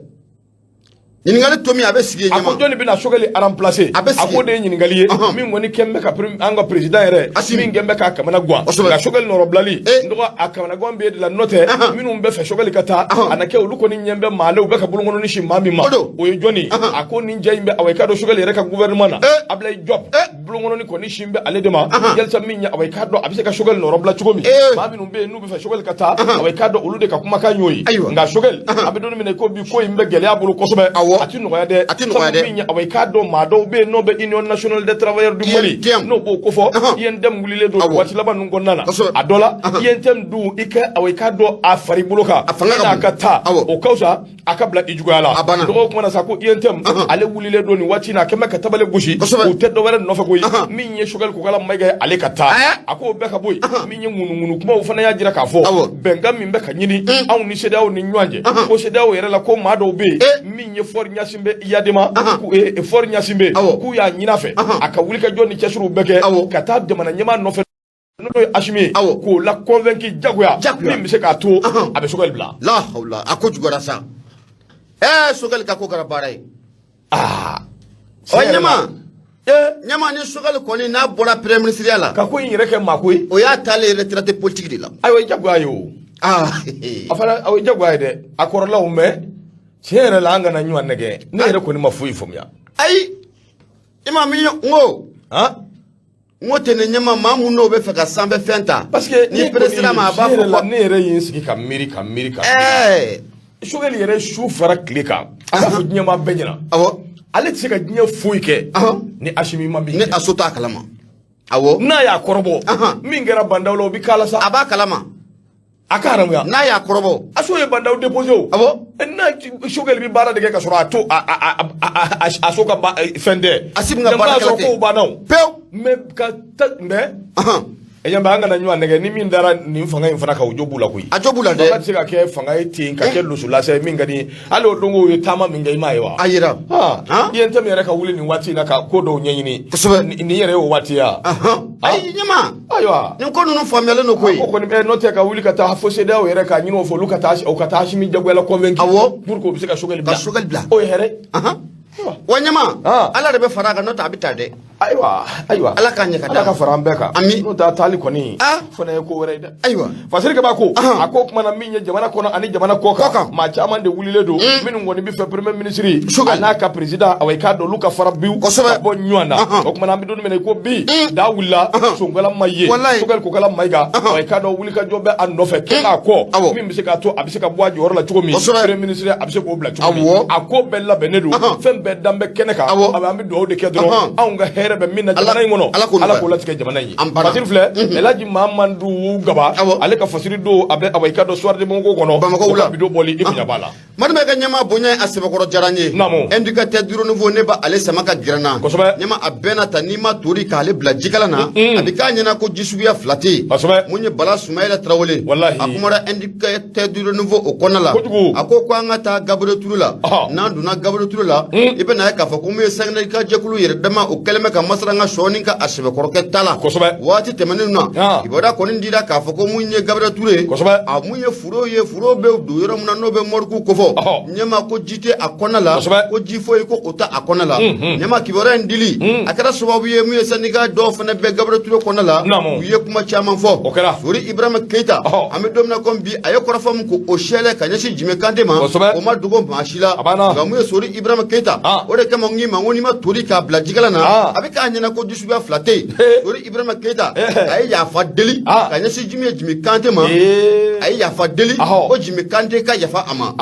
Ɲininkali to min a bɛ sigi yen. A ko jɔnni bɛna Choguel remplacer? A bɛ sigi. A ko de ye ɲininkali ye min kɔni kɛn bɛ ka an ka président yɛrɛ min kɛn bɛ k'a kamana gan. Nka Choguel nɔrɔbilali, n dɔgɔ, a kamana gan bɛ de la. N'o tɛ, minnu bɛ fɛ Choguel ka taa, a na kɛ olu kɔni ɲɛ bɛ maa la, u bɛ ka bolokɔnɔni si maa min ma, o ye jɔnni? A ko nin jɛ in bɛ awa i k'a dɔn Choguel yɛrɛ ka gouvernement na, Ablaye Diop, bolokɔnɔni kɔni sin bɛ ale de ma, yalisa min ye awa i k'a dɔn a bɛ se ka Choguel nɔrɔbila cogo min. Maa minnu bɛ yen n'u bɛ fɛ Choguel ka taa, awa i k'a dɔn olu de ka kumakan y'o ye. Nka Choguel, a bɛ don min na i ko bi, ko in bɛ gɛlɛya bolo kosɛbɛ. A ti nɔgɔya dɛ. A ti nɔgɔya dɛ. Min ye awa i k'a dɔn maa dɔw bɛ yen n'o bɛ Union nationale des travailleurs du Mali, n'o b'o kofɔ, UNTM wulilen don waati laban ninnu kɔnɔna na. A dɔ la, UNTM dun, i ka awa i k'a dɔn a fari bolo kan, a fanga ka ka taa, o ka fisa a ka bila i juguya la. A banna. Dɔgɔ kuma na sa ko UNTM, ale wulilen don nin waati in na, a kɛn bɛ ka tabale gosi. U tɛ dɔwɛrɛ nɔfɛ koyi, min ye Choguel Kokalla Maïga ye, ale ka taa. A k'o bɛɛ ka bɔ yen, min ye ŋunuŋunu kumaw fana y'a jira k'a fɔ bɛnkan min bɛ ka ɲini anw ni CEDEAO ni ɲɔgɔn cɛ, ko CEDEAO yɛrɛ la, ko maa dɔw bɛ yen, min ye Faure Gnassingbé Eyadéma, Faure Gnassingbé, k'u y'a ɲini a fɛ a ka wulikajɔ ni cɛsiriw bɛɛ kɛ ka taa jamana ɲɛmaa nɔfɛ, n'o ye Assimi ye, k'o la convaincu jagoya, min bɛ se k'a to a bɛ Choguel bila. La hawla, a ko juguyara sa. Choguel ka ko kɛra baara ye. Ɔ ɲɛma, ɲɛma, ni Choguel kɔni n'a bɔra premier ministre la, ka ko in yɛrɛ kɛ maa ko ye, o y'a taalen retraite politique de la. Ayiwa, jagoya ye o. A fana o ye jagoya ye dɛ, a kɔrɔla o. Mais tiɲɛ yɛrɛ la, an kana ɲɔgɔn nɛgɛ, ne yɛrɛ kɔni ma foyi faamuya. Ayi, i ma min n ko. N ko ten ne ɲɛma, maa mun n'o bɛ fɛ ka sanfɛ fɛn ta. Parce que ni peresira ma, a b'a fɔ ko ne yɛrɛ ye n sigi ka miiri, ka miiri, ka Choguel yɛrɛ su fara tile kan, a b'a fɔ diɲɛmaa bɛɛ ɲɛna. Ale tɛ se ka diɲɛ foyi kɛ ni Asimi ma min ni Aso t'a kalama. Awɔ. N'a y'a kɔrɔbɔ, min kɛra Bah N'Daw la, o bɛ k'a la sa. A b'a kalama. A ka haramuya. N'a y'a kɔrɔbɔ. Aso ye Bah N'Daw déposé o. Awɔ. N'a Choguel bɛ baara de kɛ ka sɔrɔ a to a Aso ka fɛn tɛ. Asimi ka baara kɛla tɛ. Kow banna o. Pewu. Mais ka ta mais. E ɲɛ bɛ, an kana ɲɔgɔn nɛgɛ ni min dara nin fanga in fana kan, o jo b'u la koyi. A jo b'u la dɛ. Fanga tɛ se ka kɛ fanga ye ten ka kɛ lusulasa ye min ka di hali o don o ye taama min kɛ, i m'a ye wa? A yira. I ye n tɛ min yɛrɛ ka wuli nin waati in na ka ko dɔw ɲɛɲini. Kosɛbɛ. Nin yɛrɛ y'o waati ya. Ayi ɲɛma. Ayiwa. Nin ko ninnu faamuyalen don koyi. Ko kɔni bɛ n'o tɛ ka wuli ka taa fo CEDEAO yɛrɛ k'a ɲini o fɛ, olu ka taa o ka taa Asimi jagoya la convaincu. Awɔ. Pour que o bɛ se ka Choguel bila. Ka Choguel bila. O ye hɛrɛ. Wa ɲɛma, Ala de bɛ fara a kan, n'o tɛ a bɛ taa dɛ. Ayiwa, ayiwa. Ala k'a ɲɛ ka d'a Ala ka fara an bɛɛ kan. Ami. N'o tɛ a taali kɔni fana ye ko wɛrɛ ye dɛ. Ayiwa. Fasiri Kaba ko a ko kumana min ye jamana kɔnɔ ani jamana kɔ kan, maa caman de wulilen don minnu kɔni bɛ fɛ premier ministre a n'a ka président, awa, i k'a dɔn olu ka fara biw ka bɔ ɲɔgɔn na. O kumana an bɛ don min na i ko bi, da wulila, sonkala ma ye. Choguel Kokala Mayiga, awa, i k'a dɔn wulikajɔ bɛ a nɔfɛ kɛ k'a kɔ min bɛ se k'a to a bɛ se ka bɔ a jɔyɔrɔ la cogo min, premier ministre a bɛ se k'o bila cogo min. A ko bɛɛ labɛnnen don, fɛn bɛɛ dan bɛ kɛnɛ kan. An bɛ dugawu de kɛ dɔrɔn, anw ka hɛrɛ bɛ min na jamana in kɔnɔ, Ala k'o latigɛ jamana in ye. Fasiri filɛ, Elhaji Mahamadu Gaba, ale ka fasiri don a bɛ, awa, i ka dɔn Soir de Bamako kɔnɔ. Bamakɔ wula. Bidon bɔli i bonya b'a la. Madame ka ɲɛma bonya a sɛbɛkɔrɔ diyara n ye. Naamu. Indicateur du renouveau, ne b'a ale sama ka gɛrɛ n na. Kosɛbɛ. Ɲɛma, a bɛɛ na ta, n'i ma tori k'ale bila jikala na, a bɛ k'a ɲɛna ko ji suguya fila tɛ yen. Kosɛbɛ. Mun ye Bala Sumayila Tarawele. Walahi. A kumara indicateur du renouveau o kɔnɔna la. Kojugu. A ko an ka taa Gabriel Touré la. N'an donna Gabriel Touré la, i bɛ n'a ye k'a fɔ ko mun ye syndicat jɛkulu yɛrɛ dama, o kɛlen bɛ ka masala n ka sɔɔni ka a sɛbɛkɔrɔkɛ ta la. Kosɛbɛ. Waati tɛmɛnen na, kibaruya kɔni dira k'a fɔ ko mun ye Gabriel Touré. Kosɛbɛ. A mun ye foro ye, foro bɛ don yɔrɔ min na, n'o bɛ morgue kofɔ. Ɲɛma, ko ji tɛ a kɔnɔna la. Ko ji foyi ko o tɛ a kɔnɔna la. Ɲɛma, kibaruya in dili a kɛra sababu ye, mun ye syndicat dɔw fana bɛ Gabriel Touré kɔnɔna la, u ye kuma caman fɔ. O kɛra. Sori Ibrahima Keita, an bɛ don min na komi bi, a ye kɔrɔfɔ min ko o sɛlɛ ka ɲɛsin Jime Kante ma, o ma dogo maa si la. Nka mun ye Sori Ibrahima Keita, o de kama n k'i ma ko n'i ma tori k'a bila jikala na, a bɛ k'a ɲɛna ko ji suguya fila tɛ yen. Sori Ibrahima Keita, a ye yafa deli ka ɲɛsin Jime Kante ma. A ye yafa deli ko Jime Kante ka yafa a ma.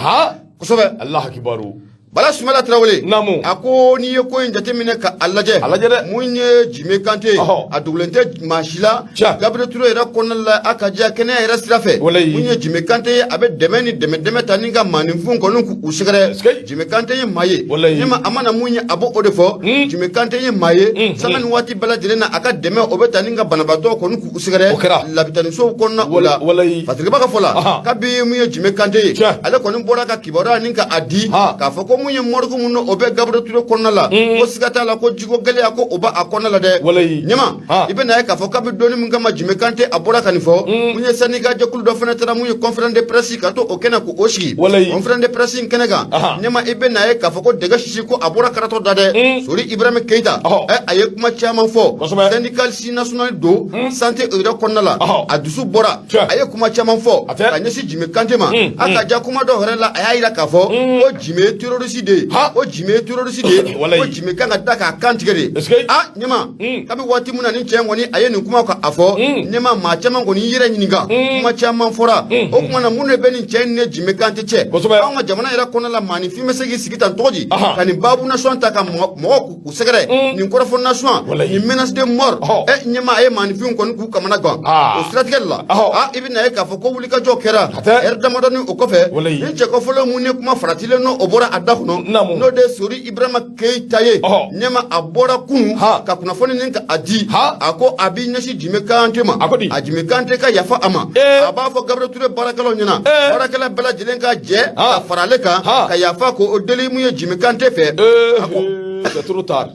Kosɛbɛ. Alahu akibaru. Bala Sumala Tarawele. Naamu. A ko n'i ye ko in jateminɛ ka a lajɛ. A lajɛ dɛ. Mun ye Jime Kante ye. A dogolen tɛ maa si la. Gabriel Touré yɛrɛ kɔnɔna la, a ka diya kɛnɛya yɛrɛ sira fɛ. Walayi. Mun ye Jime Kante ye, a bɛ dɛmɛ ni dɛmɛ dɛmɛ ta ni ka maaninfin kɔni k'u sɛgɛrɛ. Jime Kante ye maa ye. Walayi. Ɲɛma, a mana mun ye, a b'o de fɔ. Jime Kante ye maa ye. Sanga ni waati bɛɛ lajɛlen na, a ka dɛmɛ o bɛ ta ni ka banabaatɔ kɔni k'u sɛgɛrɛ. O kɛra. Labitanisow kɔnɔna o la. Walayi. Fasiriba ka fɔ la. Kabi mun ye Jime Kante ye. Ale kɔni bɔra ka kibaruya ni ka a di. K'a fɔ ko mun ye morgue mun o bɛ Gabriel Touré kɔnɔna la, ko siga t'a la ko jiko gɛlɛya ko o b'a kɔnɔna la dɛ. Walayi. Ɲɛma, i bɛ n'a ye k'a fɔ kabi donni min kama Jime Kante a bɔra ka nin fɔ, mun ye syndicat jɛkulu dɔ fana taara mun ye conférence de presse ka to o kɛnɛ k'o sigi. Walayi. Conférence de presse in kɛnɛ kan, ɲɛma, i bɛ n'a ye k'a fɔ ko dɛgɛ sisi ko a bɔra karatɔ da dɛ. Sori Ibrahima Keita, a ye kuma caman fɔ. Syndicaliste national don santé o yɛrɛ kɔnɔna la, a dusu bɔra, a ye kuma caman fɔ ka ɲɛsin Jime Kante ma. A ka ja kuma dɔw yɛrɛ la, a y'a yira k'a fɔ ko Jime ye terroriste de ye, ko Jime ye terroriste de ye, ko Jime kan ka da k'a kan tigɛ de. A ɲɛma, kabi waati min na ni cɛ in kɔni a ye nin kuma ka a fɔ, ɲɛma, maa caman kɔni y'i yɛrɛ ɲininka, kuma caman fɔra. O tuma na, mun de bɛ nin cɛ in ni Jime Kante cɛ? Anw ka jamana yɛrɛ kɔnɔna la, maaninfin bɛ se k'i sigi tan cogo di ka nin baabu nasɔn ta ka mɔgɔw k'u sɛgɛrɛ, nin kɔrɔfɔ nasɔn, nin menace de mort? Ɲɛma, a ye maaninfinw kɔni k'u kamana gan. O siratigɛ la, i bɛ na ye k'a fɔ ko wulikajɔ kɛra ɛri damadɔni o kɔfɛ. Ni cɛ kɔfɔlɔ mun ni kuma faratilen n'o o bɔra a da kɔnɔ, n'o de ye Sori Ibrahima Keita ye. Ɲɛma, a bɔra kunun ka kunnafoni nin ka a di. A ko a b'i ɲɛsin Jime Kante ma, a Jime Kante ka yafa a ma. A b'a fɔ Gabriel Touré baarakɛlaw ɲɛna, baarakɛla bɛɛ lajɛlen ka jɛ ka fara ale kan ka yafa k'o deli mun ye Jime Kante fɛ. A ko c'est trop tard,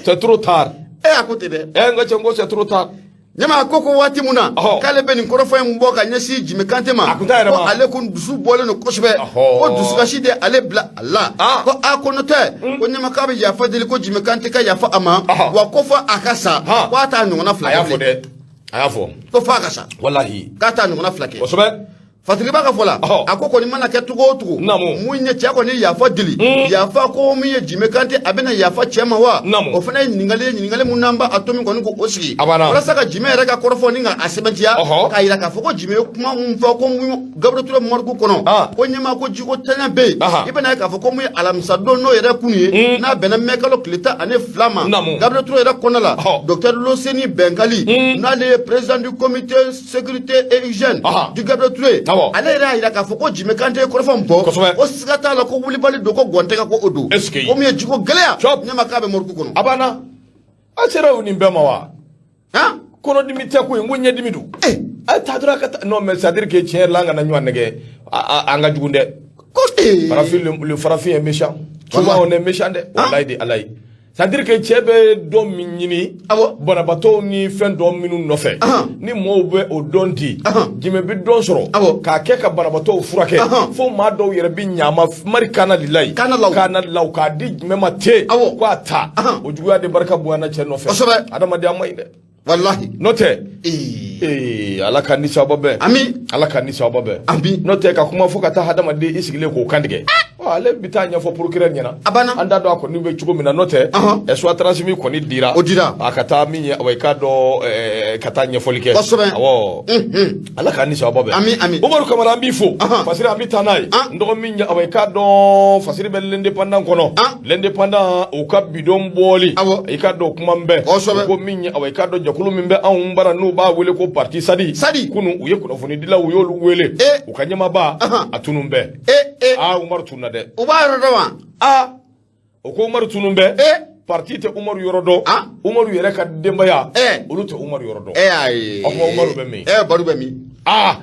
c'est trop tard. A ko ten dɛ. N ka cɛ, n ko c'est trop tard. Ɲama, a ko waati mun na k'ale bɛ nin kɔrɔfɔ in bɔ ka ɲɛsin Jime Kante ma, ko ale kun dusu bɔlen don kosɛbɛ, ko dusukasi de ale bila a la, ko a ko n'o tɛ ko ɲama k'a bɛ yafa deli ko Jime Kante ka yafa a ma, wa ko fɔ a ka sa, ko a t'a ɲɔgɔnna fila kɛ. A y'a fɔ dɛ, a y'a fɔ. Ko fɔ a ka sa. Walahi. K'a t'a ɲɔgɔnna fila kɛ. Kosɛbɛ. Fasiriba ka fɔ la, a ko kɔni mana kɛ cogo o cogo, mun ye cɛ kɔni yafa deli, yafa ko min ye Jime Kante, a bɛna yafa cɛ ma wa? O fana ye ɲininkali ye, ɲininkali mun n'an b'a to min kɔni ko o sigi walasa ka Jime yɛrɛ ka kɔrɔfɔ ni ka a sɛbɛntiya, k'a yira k'a fɔ ko Jime ye kuma mun fɔ ko Gabriel Touré morgue kɔnɔ, ko ɲɛmaa ko jiko tanya bɛ yen. I bɛna ye k'a fɔ ko mun ye alamisa don n'o yɛrɛ kun ye, n'a bɛnna mɛ kalo tile 12 ma, Gabriel Touré yɛrɛ kɔnɔ la, docteur Loseni Bɛnkali, n'ale ye président du comité sécurité et hygiène du Gabriel Touré, ale yɛrɛ y'a jira k'a fɔ ko Jime Kante ye kɔrɔfɔ min fɔ, ko siga t'a la ko wulibali don, ko gɔntɛgɛ ko o don, ko min ye jiko gɛlɛya ɲɛma k'a bɛ morgue kɔnɔ. A banna, a sera o nin bɛɛ ma wa? Kɔnɔdimi tɛ koyi, n ko ɲɛdimi don. A taa dɔrɔn a ka taa. Non mais c'est à dire que tiɲɛ yɛrɛ la, an kana ɲɔgɔn nɛgɛ, an ka jugu dɛ. Farafin, le farafin est méchant. Souvent on est méchant dɛ. Walayi de Ala ye. C'est à dire que cɛ bɛ dɔ min ɲini banabaatɔw ni fɛn dɔ minnu nɔfɛ, ni mɔɔw bɛ o dɔn di, Jime bɛ dɔn sɔrɔ k'a kɛ ka banabaatɔw furakɛ, fo maa dɔw yɛrɛ bɛ ɲama mari kana lilayi kana law k'a di Jime ma ten ko a ta. O juguya de barika bonyana cɛ nɔfɛ. Adamadenya man ɲi dɛ. Walahi. N'o tɛ, ee, Ala ka ni sababa bɛn. Ami. Ala ka ni sababa bɛn. Ami. N'o tɛ, ka kuma fo ka taa hadamaden i sigilen k'o kantigɛ, ale bɛ taa ɲɛfɔ procureur ɲɛna. A banna. An t'a dɔn a kɔni bɛ cogo min na. N'o tɛ, soit transmis kɔni dira. O dira. A ka taa min ye, awa, i k'a dɔn, ka taa ɲɛfɔli kɛ. Awɔ, Ala k'an ni sababa bɛn. Ami, ami. Umaru Kamara, an b'i fo. Fasiri, an bɛ taa n'a ye. N dɔgɔ min ye, awa, i k'a dɔn, Fasiri bɛ L'Indépendant kɔnɔ. L'Indépendant, u ka bidon bɔli. I k'a dɔn, kuma bɛɛ. Ko min ye, awa, i k'a dɔn, jɛkulu min bɛ anw bara, n'u b'a wele ko parti Sadi. Sadi. Kunu u ye kunnafonidilaw, u y'olu wele. U ka ɲɛmaaba, a tunun bɛɛ. Aa, Umaru tununa dɛ. U b'a yɔrɔ dɔn wa? Aa, o ko Umaru tunun bɛɛ. Parti tɛ Umaru yɔrɔ dɔn. Umaru yɛrɛ ka denbaya, olu tɛ Umaru yɔrɔ dɔn. Ayi. O tuma Umaru bɛ min? Baro bɛ min? Aa.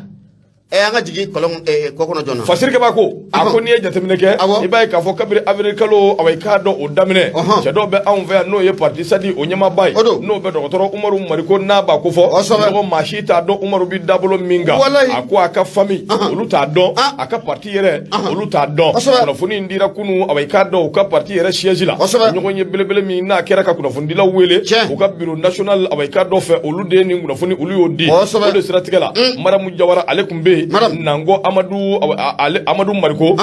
An ka jigin kɔlɔn kɔ kɔnɔ joona. Fasirikɛba ko, a ko n'i ye jateminɛ kɛ, i b'a ye k'a fɔ kabini avril kalo, awa, i k'a dɔn, o daminɛ, cɛ dɔw bɛ anw fɛ yan, n'o ye parti Sadi o ɲɛmaaba ye, n'o bɛ dɔgɔtɔrɔ Umaru Mariko n'a b'a ko fɔ. Mɔgɔ maa si t'a dɔn Umaru bɛ dabolo min kan. A ko a ka famille, olu t'a dɔn, a ka parti yɛrɛ, olu t'a dɔn. Kunnafoni in dira kunu, awa, i k'a dɔn, u ka parti yɛrɛ siège la. Ɲɔgɔn ye belebele min n'a kɛra ka kunnafonidilaw wele, u ka bureau national, awa, i k'a dɔn fɛ, olu de ye nin kunnafoni, olu y'o di. O de siratigɛ la, Maramu Jawara, ale tun bɛ yen. Nango Amadu, ale Amadu Mariko,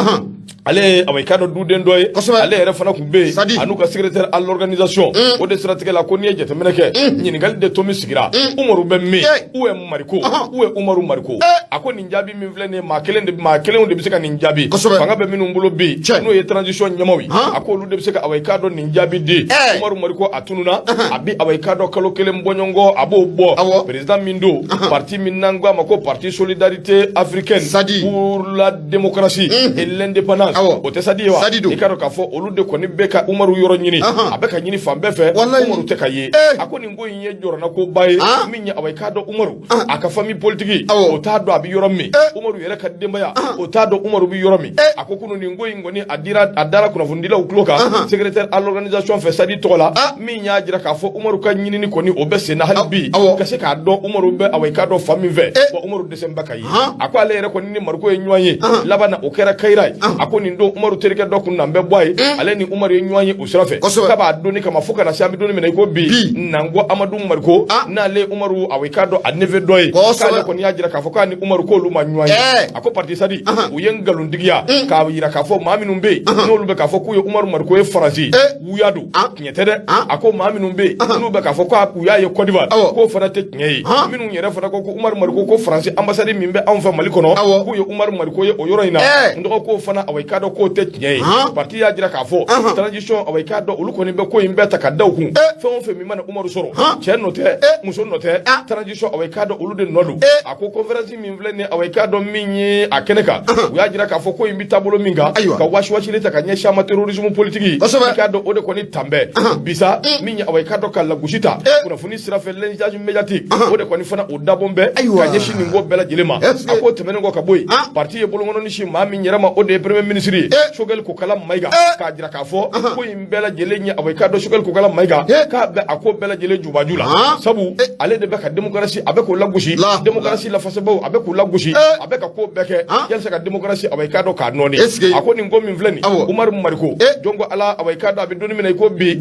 ale ye, awa, i k'a dɔn, duden dɔ ye, ale yɛrɛ fana tun bɛ yen, an'u ka secrétaire à l'organisation. O de siratigɛ la, ko n'i ye jateminɛ kɛ, ɲininkali de tomi sigira: Umaru bɛ min? Où est Mariko? Où est Umaru Mariko? A ko nin jaabi min filɛ nin ye, maa kelen de, maa kelenw de bɛ se ka nin jaabi. Fanga bɛ minnu bolo bi, n'o ye transition ɲɛmaaw ye, a ko olu de bɛ se ka, awa, i k'a dɔn, nin jaabi di. Umaru Mariko, a tununa, a bi, awa, i k'a dɔn, kalo kelen bɔɲɔgɔnkɔ a b'o bɔ. Président min don, parti min n'an ko a ma ko Parti Solidarité Africaine pour la démocratie et l'indépendance, o tɛ Sadi ye wa? I k'a dɔn k'a fɔ olu de kɔni bɛ ka Umaru yɔrɔ ɲini, a bɛ ka ɲini fan bɛɛ fɛ, Umaru tɛ ka ye. A ko nin ko in ye jɔrɔnakoba ye. Min ye, awa, i k'a dɔn, Umaru a ka famille politique, o t'a dɔn a bɛ yɔrɔ min. Umaru yɛrɛ ka denbaya, o t'a dɔn Umaru bɛ yɔrɔ min. A ko kunu nin ko in kɔni, a dira, a dara kunnafonidilaw tulo kan, secrétaire à l'organisation fɛ, Sadi tɔgɔ la, min y'a jira k'a fɔ Umaru ka ɲinini kɔni, o bɛ sen na hali bi, ka se k'a dɔn Umaru bɛ, awa, i k'a dɔn, fan min fɛ. Wa Umaru dɛsɛ bɛ ka ye. A ko ale yɛrɛ kɔni ni Mariko ye ɲɔgɔn ye laban na, o kɛra Kayira ye. A ko nin don, Umaru terikɛ dɔ kun na bɛ bɔ a ye, ale ni Umaru ye ɲɔgɔn ye o sira fɛ k'a b'a donni kama, fo ka na se an bɛ don min na i ko bi. Nango Amadu Mariko, n'ale Umaru, awa, i k'a dɔn, a neveu dɔ ye, k'ale kɔni y'a jira k'a fɔ k'a ni Umaru k'olu ma ɲɔgɔn ye. A ko parti Sadi, u ye nkalontigiya k'a jira k'a fɔ maa minnu bɛ yen, n'olu bɛ k'a fɔ k'u ye Umaru Mariko ye Faransi, wuya don, tiɲɛ tɛ dɛ. A ko maa minnu bɛ yen, n'u bɛ k'a fɔ ko u y'a ye Côte d'Ivoire, k'o fana tɛ tiɲɛ ye. Minnu yɛrɛ fana ko ko Umaru Mariko, ko Faransi ambassade min bɛ anw fɛ Mali kɔnɔ, k'u ye Umaru Mariko ye o yɔrɔ in na, n dɔgɔ, k'o fana, awa, i k'a dɔn, k'o tɛ tiɲɛ ye. Parti y'a jira k'a fɔ transition, awa, i k'a dɔn, olu kɔni bɛ ko in bɛɛ ta ka da u kun. Fɛn o fɛn min mana Umaru sɔrɔ, cɛ nɔ tɛ, muso nɔ tɛ, transition, awa, i k'a dɔn, olu de nɔ don. A ko conférence min filɛ nin, awa, i k'a dɔn, min ye a kɛnɛ kan, u y'a jira k'a fɔ ko in bɛ taabolo min kan, ka wasiwasili ta ka ɲɛsin a ma, terrorisme politique, i k'a dɔn, o de kɔni tan bɛɛ bisa min ye, awa, i k'a dɔn, ka lagosi ta kunnafoni sira fɛ, lynchage médiatique, o de kɔni fana o dabɔn bɛɛ ka ɲɛsin nin ko bɛɛ lajɛlen ma. A ko tɛmɛnen kɔ ka bɔ yen, parti ye bolokɔnɔni si maa min yɛrɛ ma, o de ye premier ministre ye, Choguel Kokala Maïga, k'a jira k'a fɔ ko in bɛɛ lajɛlen ye, awa, i k'a dɔn, Choguel Kokala Maïga, k'a bɛ a ko bɛɛ lajɛlen jubaju la, sabu ale de bɛ ka démocratie, a bɛ k'o lagosi, démocratie lafasabaaw, a bɛ k'u lagosi, a bɛ ka ko bɛɛ kɛ yalisa ka démocratie, awa, i k'a dɔn, k'a nɔɔni. A ko nin ko min filɛ nin, Umaru Mariko, jɔn ko Ala, awa, i k'a dɔn, a bɛ don min na i ko bi.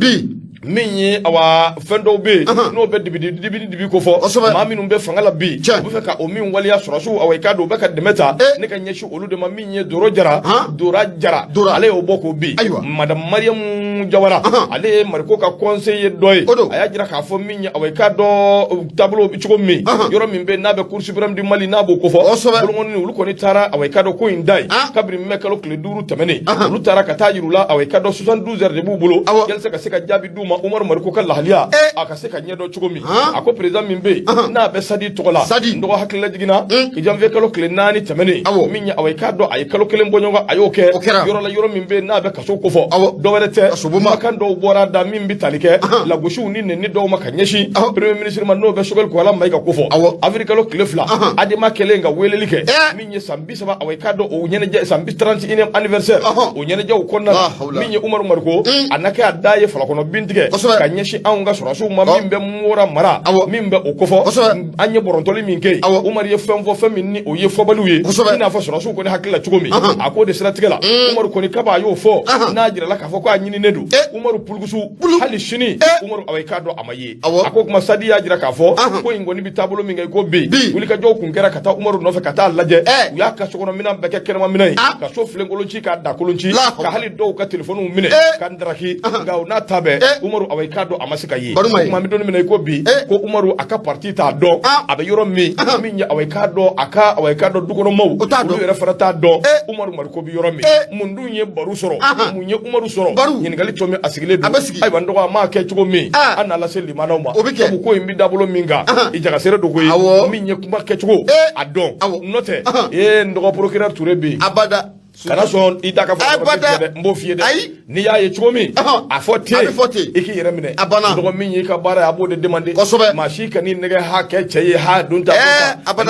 Min ye awa fɛn dɔw bɛ yen n'o bɛ dibi dibi dibi ko fɔ maa minnu bɛ fanga la bi u bɛ fɛ ka o min waleya sɔrɔsiw awa i k'a dɔn u bɛ ka dɛmɛ ta ne ka ɲɛsin olu de ma. Min ye Doro Jara, Dora Jara, ale y'o bɔ k'o bin. Madame Mariyamu Jawara, ale ye Mariko ka conseiller dɔ ye, a y'a jira k'a fɔ min ye awa i k'a dɔn taabolo bɛ cogo min, yɔrɔ min bɛ n'a bɛ Cour suprême du Mali n'a b'o kofɔ, bolokɔni olu kɔni taara awa i k'a dɔn ko in da yen kabini mɛ kalo tile 5 tɛmɛnen. Olu taara ka taa yir'u la awa i k'a dɔn 72 heures de b'u bolo yalisa ka se ka jaabi d'u ma Umaru Mariko ka lahaliya a ka se ka ɲɛdɔn cogo min. A ko président min bɛ yen n'a bɛ Sadi tɔgɔ la, n dɔgɔ hakililajigin na, janvier kalo tile 4 tɛmɛnen, min ye awa i k'a dɔn a ye kalo kelen bɔɲɔgɔn a y'o kɛ yɔrɔ la, yɔrɔ min bɛ yen n'a bɛ kaso kofɔ. Dɔwɛrɛ tɛ, kumakan dɔw bɔra da min bɛ tali kɛ lagosiw ni nɛni dɔw ma ka ɲɛsin premier ministre ma, n'o bɛ Choguel Kokalla Maïga kofɔ. Avril kalo tile 2, ADEMA kɛlen ka weleli kɛ min ye san 30 awa i k'a dɔn o ɲɛnajɛ san 31e anniversaire, o ɲɛnajɛw kɔnɔna la, min ye Umaru Mariko a na kɛ a da ye falakɔnɔ bin tigɛ ka ɲɛsin anw ka sɔrɔsiw ma min bɛ Mora mara, min bɛ o kofɔ. An ye bɔrɔntɔli min kɛ yen, Umaru ye fɛn fɔ, fɛn min ni o ye fɔbaliw ye, i n'a fɔ sɔrɔsiw kɔni hakili la cogo min. A k'o de siratigɛ la, Umaru kɔni kaba a y'o fɔ n'a jirala k'a fɔ ko a ɲininen don Umaru Pulukusu hali sini Umaru awa i k'a dɔn a ma ye. A ko kuma Sadi y'a jira k'a fɔ ko in kɔni bɛ taabolo min kan i ko bi, wulikajɔw kun kɛra ka taa Umaru nɔfɛ ka taa lajɛ. U y'a ka sokɔnɔ minɛn bɛɛ kɛ kɛnɛma minɛn ye, ka so filenkolon ci, k'a dakolon ci, ka hali dɔw ka telefɔniw minɛ ka ndaraki. Nka o n'a ta bɛɛ, Umaru awa i k'a dɔn a ma se ka ye. Kuma bɛ don min na i ko bi, ko Umaru a ka parti t'a dɔn a bɛ yɔrɔ min, min ye awa i k'a dɔn a ka awa i k'a dɔn dukɔnɔmaw olu yɛrɛ fana t'a dɔn Umaru Mariko bɛ yɔrɔ min. Mun dun ye Baru sɔrɔ? Mun ye Umaru sɔrɔ? Ɲininkali tɔ min a sigilen don, ayiwa n dɔgɔ, a m'a kɛ cogo min, an n'a lase limanaw ma. Sabu ko in bɛ dabolo min kan, i jagasere dogo ye min ye kuma kɛcogo a dɔn. N'o tɛ, ee n dɔgɔ, procureur Ture bɛ yen. Abada. Kana sɔn i da ka fɔ dɛ, n b'o f'i ye dɛ. N'i y'a ye cogo min a fɔ ten, i k'i yɛrɛ minɛ. A banna. Dɔgɔ min y'i ka baara ye, a b'o de demander. Maa si kan'i nɛgɛ ha kɛ cɛ ye ha don ta.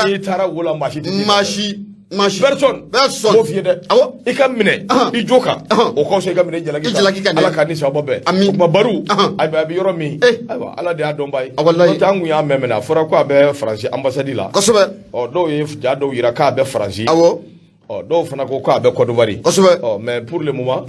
N'i taara wo la, maa si tɛ maa si. Personne. Personne. B'o f'i ye dɛ. I ka minɛ i jo kan, o ka fisa i ka minɛ i jalaki kan. I jalaki kan dɛ. Ala k'a ni sababa bɛn. Ami. O tuma Baru, a bɛ yɔrɔ min, ayiwa Ala de y'a dɔnbaa ye. Walayi. N'o tɛ, an kun y'a mɛn mɛnɛ, a fɔra ko a bɛ Faransi ambassade la. Ɔ dɔw ye ja dɔw yira k'a bɛ Faransi. Ɔ dɔw fana ko k'a bɛ Côte d'Ivoire. Ɔ mais pour le moment,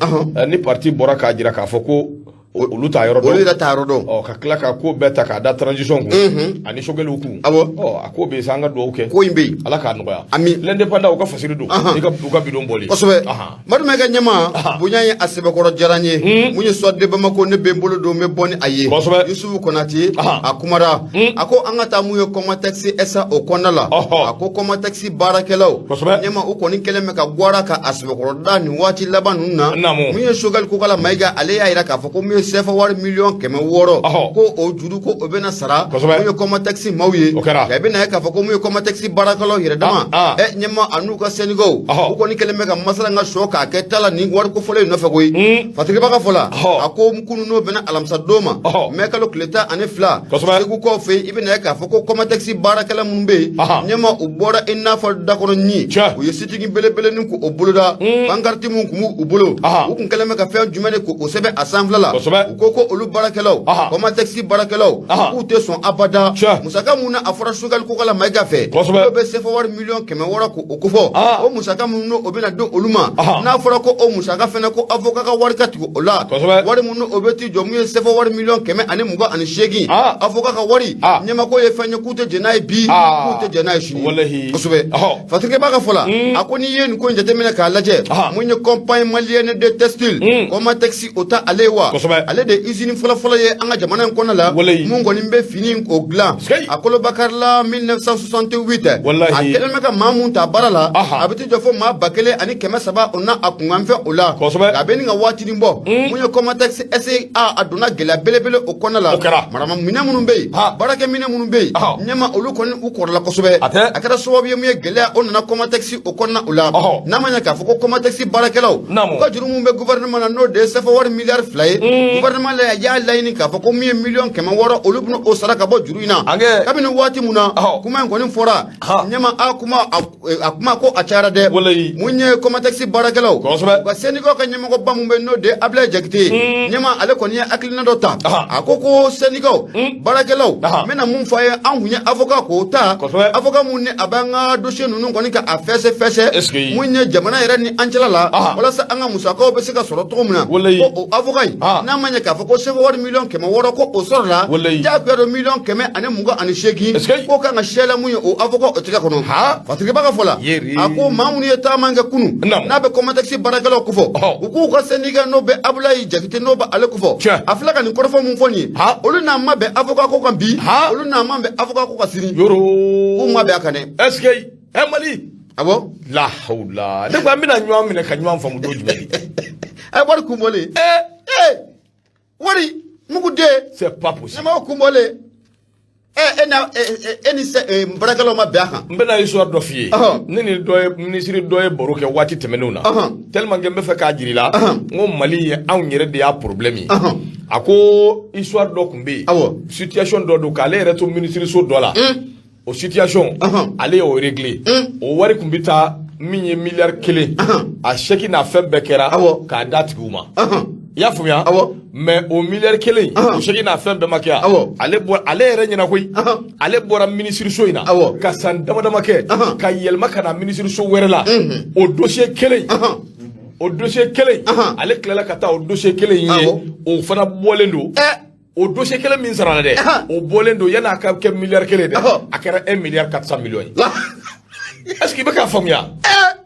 ni parti bɔra k'a jira k'a fɔ ko olu t'a yɔrɔ dɔn. Olu yɛrɛ t'a yɔrɔ dɔn. Ɔ ka tila ka ko bɛɛ ta k'a da transition kun ani Choguelw kun. Ɔ a ko bɛ yen sa, an ka dugawu kɛ. Ko in bɛ yen. Ala k'a nɔgɔya. Ami. L'indépendant u ka fasiri don. I ka u ka bidon bɔli. Kosɛbɛ. Madu Mayiga ɲɛma bonya ye a sɛbɛkɔrɔ diyara n ye. Mun ye Soir de Bamako, ne bɛ n bolo don n bɛ bɔ ni a ye. Yusufu Konate a kumara. A ko an ka taa mun ye Comatex SA o kɔnɔna la. A ko Comatex baarakɛlaw. Ɲɛma u kɔni kɛlen bɛ ka gwara ka a sɛbɛkɔrɔ da nin waati laban ninnu na. Mun ye Choguel Kokalla Mayiga, ale y'a jira k'a fɔ ko mun ye CFA wari miliyɔn 600 ko o juru ko o bɛna sara mun ye Comatex maaw ye. Nka i bɛna ye k'a fɔ ko mun ye Comatex baarakɛlaw yɛrɛ dama ɲɛma a n'u ka sɛndikaw, u kɔni kɛlen bɛ ka masala ka sɔ k'a kɛ ta la nin wari kofɔlen in nɔfɛ koyi. Fatigibaa ka fɔ la, a ko kunun n'o bɛnna alamisa don ma, mɛ kalo tile 12, Segukaw fɛ yen, i bɛna ye k'a fɔ ko Comatex baarakɛla minnu bɛ yen, ɲɛma u bɔra i n'a fɔ dakɔnɔ ɲin. U ye sit-in belebelenin k'o boloda. Pancarte min tun b'u bolo, u tun kɛlen bɛ ka fɛn jumɛn de k'o sɛbɛn a sanfɛla la? U ko ko olu baarakɛlaw, Comatex baarakɛlaw, k'u tɛ sɔn abada musaka mun na a fɔra Choguel Kokalla Mayiga fɛ, n'o bɛ CFA wari miliyɔn 600 k'o kofɔ, o musaka mun n'o bɛna di olu ma, n'a fɔra ko o musaka fɛnɛ ko avocat ka wari ka tigɛ o la, wari mun o bɛ t'i jɔ mun ye CFA wari miliyɔn 128, avocat ka wari, ɲɛmako ye fɛn ye k'u tɛ jɛn n'a ye bi, k'u tɛ jɛn n'a ye sini. Kosɛbɛ. Fatigibaa ka fɔ la, a ko n'i ye nin ko in jateminɛ k'a lajɛ, mun ye Compagnie malienne de textile, Comatex, o ta ale ye wa ale de usine fɔlɔfɔlɔ ye an ka jamana in kɔnɔ la mun kɔni bɛ fini o dilan. A kolobakarila 1968. A kɛlen bɛ ka maa mun ta baara la, a bɛ t'i jɔ fo maa 1300 o na a kunkanfɛn o la. A bɛ nin ka waatinin bɔ, mun ye Comatex SA, a donna gɛlɛya belebele o kɔnɔna la. Marama minɛn minnu bɛ yen, baarakɛ minɛn minnu bɛ yen, ɲɛma olu kɔni u kɔrɔla kosɛbɛ. A kɛra sababu ye mun ye gɛlɛya o nana Comatex o kɔnɔna o la. N'a ma ɲɛ k'a fɔ ko Comatex baarakɛlaw u ka juru mun bɛ gouvernement na, n'o de ye CFA wari miliyari 2 ye, gouvernement la y'a laɲini k'a fɔ ko min ye miliyɔn 600, olu bɛna o sara ka bɔ juru in na. Kabini waati mun na kuma in kɔni fɔra, ɲɛma a kuma a kuma ko a cayara dɛ. Mun ye Comatex baarakɛlaw u ka syndicat ka ɲɛmɔgɔba mun bɛ, n'o de ye Ablaye Jakite ye, ɲɛma ale kɔni ye hakilina dɔ ta. A ko ko syndicat baarakɛlaw, n bɛna mun fɔ a ye, an kun ye avocat k'o ta, avocat mun ni a b'an ka dossier ninnu kɔni ka a fɛsɛ fɛsɛ mun ye jamana yɛrɛ ni an cɛla la, walasa an ka musakaw bɛ se ka sɔrɔ cogo min na, ko o avocat in n'a ma ma ɲɛ k'a fɔ ko sefa wari miliyɔn 600 ko o sɔrɔla, jagoya don 128 miliyɔn k'o kan ka sɛla mun ye o avocat o tɛgɛ kɔnɔ. Fasiriba ka fɔ la, a ko maa minnu ye taama kɛ kunun, n'a bɛ Comatex baarakɛlaw kofɔ, u k'u ka syndicat n'o bɛ Abulayi Jakite, n'o bɛ ale kofɔ, a filɛ ka nin kɔrɔfɔ mun fɔ nin ye, olu n'a ma bɛn avocat ko kan bi, olu n'a ma bɛn avocat ko kan sini, k'u ma bɛn a kan dɛ. Est ce que ɛ Mali? Awɔ. La hawla, ne ko an bɛna ɲɔgɔn minɛ ka ɲɔgɔn faamu don jumɛn de? A ye wari kun bɔlen. Ee, wari mugu den. C'est pas possible. Ne ma kun bɔlen. E na e ni baarakɛlaw ma bɛn a kan. N bɛna histoire dɔ f'i ye. Ne ni dɔ ye, minisiri dɔ ye baro kɛ waati tɛmɛnenw na, tellement que n bɛ fɛ k'a jira i la n ko Mali ye anw yɛrɛ de y'a problème ye. A ko histoire dɔ tun bɛ yen, situation dɔ don, k'ale yɛrɛ to minisiriso dɔ la, o situation, ale y'o réglé. O wari tun bɛ taa min ye miliyari 1, a chèque n'a fɛn bɛɛ kɛra k'a d'a tigiw ma. I y'a faamuya? Mais o miliyari 1, o chèque n'a fɛn bɛɛ ma kɛ yan. Ale bɔra, ale yɛrɛ ɲɛna koyi, ale bɔra minisiriso in na ka san dama dama kɛ, ka yɛlɛma ka na minisiriso wɛrɛ la, o dossier kelen, o dossier kelen, ale tilala ka taa o dossier kelen in ye, o fana bɔlen don. O dossier kelen min sara la dɛ, o bɔlen don, yan'a ka kɛ miliyari 1 dɛ, a kɛra 1 milliard 400 millions ye. Est ce que i bɛ k'a faamuya?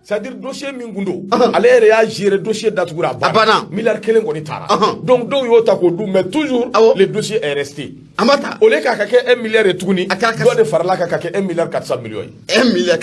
C'est à dire dossier min kun don, ale yɛrɛ y'a gérer, dossier datugura, a banna, miliyari 1 kɔni taara. Donc dɔw y'o ta k'o dun, mais toujours le dossier est resté. An b'a ta. Au lieu k'a ka kɛ 1 milliard ye tuguni, dɔ de farala kan ka kɛ 1 milliard 400 millions ye. 1 milliard.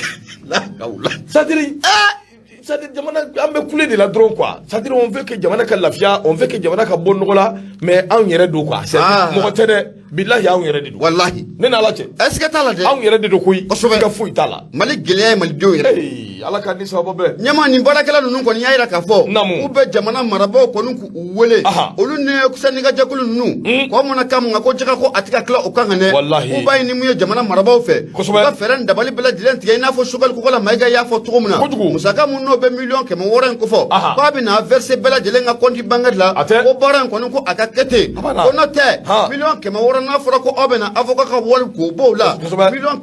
C'est à dire jamana, an bɛ kule de la dɔrɔn quoi. C'est à dire on veut que jamana ka lafiya, on veut que jamana ka bɔ nɔgɔ la, mais anw yɛrɛ don quoi. C'est mɔgɔ tɛ dɛ, bilahi, anw yɛrɛ de don. Walahi. Ne n'Ala cɛ. Est ce que t'a la dɛ? Anw yɛrɛ de don koyi. Kosɛbɛ. Foyi t'a la. Mali gɛlɛya ye malidenw yɛrɛ. Ee, Ala ka ni sababu bɛɛ. Ɲɛma, nin baarakɛla ninnu kɔni y'a yira k'a fɔ k'u bɛ jamana marabaaw kɔni k'u wele, olu ni syndicat jɛkulu ninnu k'aw mana kan mun kan ko jɛgɛ ko a tɛ ka tila o kan ka dɛ. Walahi. K'u b'a ɲini mun ye jamana marabaaw fɛ, u ka fɛɛrɛ ni dabali bɛɛ lajɛlen tigɛ, i n'a fɔ Choguel Kokalla Maïga y'a fɔ cogo min na, musaka mun n'o bɛ miliyɔn 600 in kofɔ, k'a bɛ na verser bɛɛ lajɛlen ka compte bancaire la, ko baara in kɔni ko a ka kɛ ten, ko n'o tɛ miliyɔn 600, n'a fɔra ko aw bɛ na avocat ka wari k'o b'o la, 128 miliyɔn,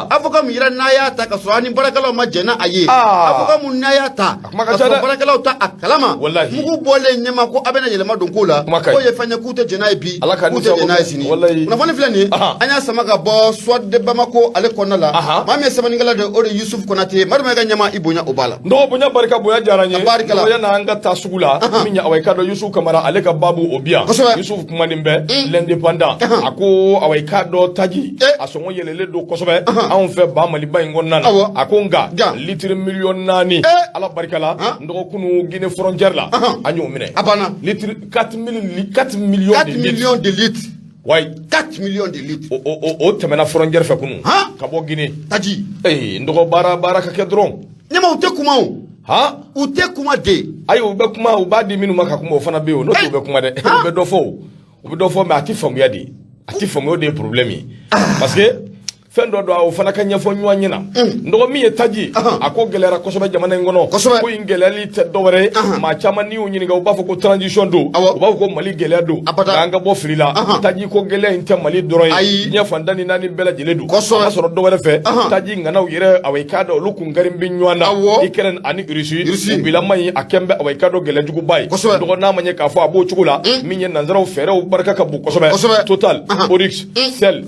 avocat min yɛrɛ n'a y'a ta ka sɔrɔ a ni baarakɛlaw ma jɛn n'a a ye, avocat mun n'a y'a ta ka sɔrɔ baarakɛlaw ta a kalama, mugu bɔlen ɲɛma ko a bɛna yɛlɛma don ko la, k'o ye fɛn ye k'u tɛ jɛn n'a ye bi, k'u tɛ jɛn n'a ye sini. Kunnafoni filɛ nin ye, an y'a sama ka bɔ Soir de Bamako ale kɔnɔna la. Maa min ye sɛbɛnnikɛla de, o de Yusuf Konate. Madu ka ɲɛma, i bonya o b'a la. N dɔgɔ, bonya barika, bonya diyara n ye. Barika la. Yan'an ka taa sugu la, min ye awa, i k'a dɔn Yusuf Kamara, ale ka baabu o bi yan. Yusuf kumanin bɛ l'Indépendant, a ko awa, i k'a dɔn taji a sɔngɔ yɛlɛlen don kosɛbɛ anw fɛ ba Maliba in kɔnɔna na. A ko nka litre miliyɔn 4, Ala barika la, n dɔgɔ, kunu Guinée frontière la, an y'o minɛ. A banna. Litre 4 4 millions. 4 millions de litres. Wayi. 4 millions de litres. O tɛmɛna frontière fɛ kunu ka bɔ Guinée. Taji. Ee, n dɔgɔ, baara baara ka kɛ dɔrɔn. Ɲɛma, u tɛ kuma o. U tɛ kuma de. Ayi, u bɛ kuma, u b'a di minnu ma ka kuma, o fana bɛ yen o. N'o tɛ, u bɛ kuma dɛ, u bɛ dɔ fɔ o, u bɛ dɔ fɔ, mais a tɛ faamuya de, a tɛ faamuya, o de ye problème ye, parce que fɛn dɔ don, o fana ka ɲɛfɔ ɲɔgɔn ɲɛna. N dɔgɔ, min ye taji, a ko gɛlɛyara kosɛbɛ jamana in kɔnɔ. Ko in gɛlɛyali tɛ dɔwɛrɛ ye, maa caman n'i y'u ɲininka, u b'a fɔ ko transition don, u b'a fɔ ko Mali gɛlɛya don. Nka an ka bɔ fili la, taji ko gɛlɛya in tɛ Mali dɔrɔn ye, diɲɛ fan tan ni naani bɛɛ lajɛlen don. A ma sɔrɔ dɔwɛrɛ fɛ, taji ŋanaw yɛrɛ, awa, i k'a dɔn olu kun kari bɛ ɲɔgɔn na, Ukraine ani Russie, u bilama in, a kɛn bɛ, awa, i k'a dɔn gɛlɛyajuguba ye. Dɔgɔ, n'a ma ɲɛ k'a fɔ a b'o cogo la, min ye nanzaraw fɛɛrɛw barika ka bon kosɛbɛ, Total, Oryx, Shell,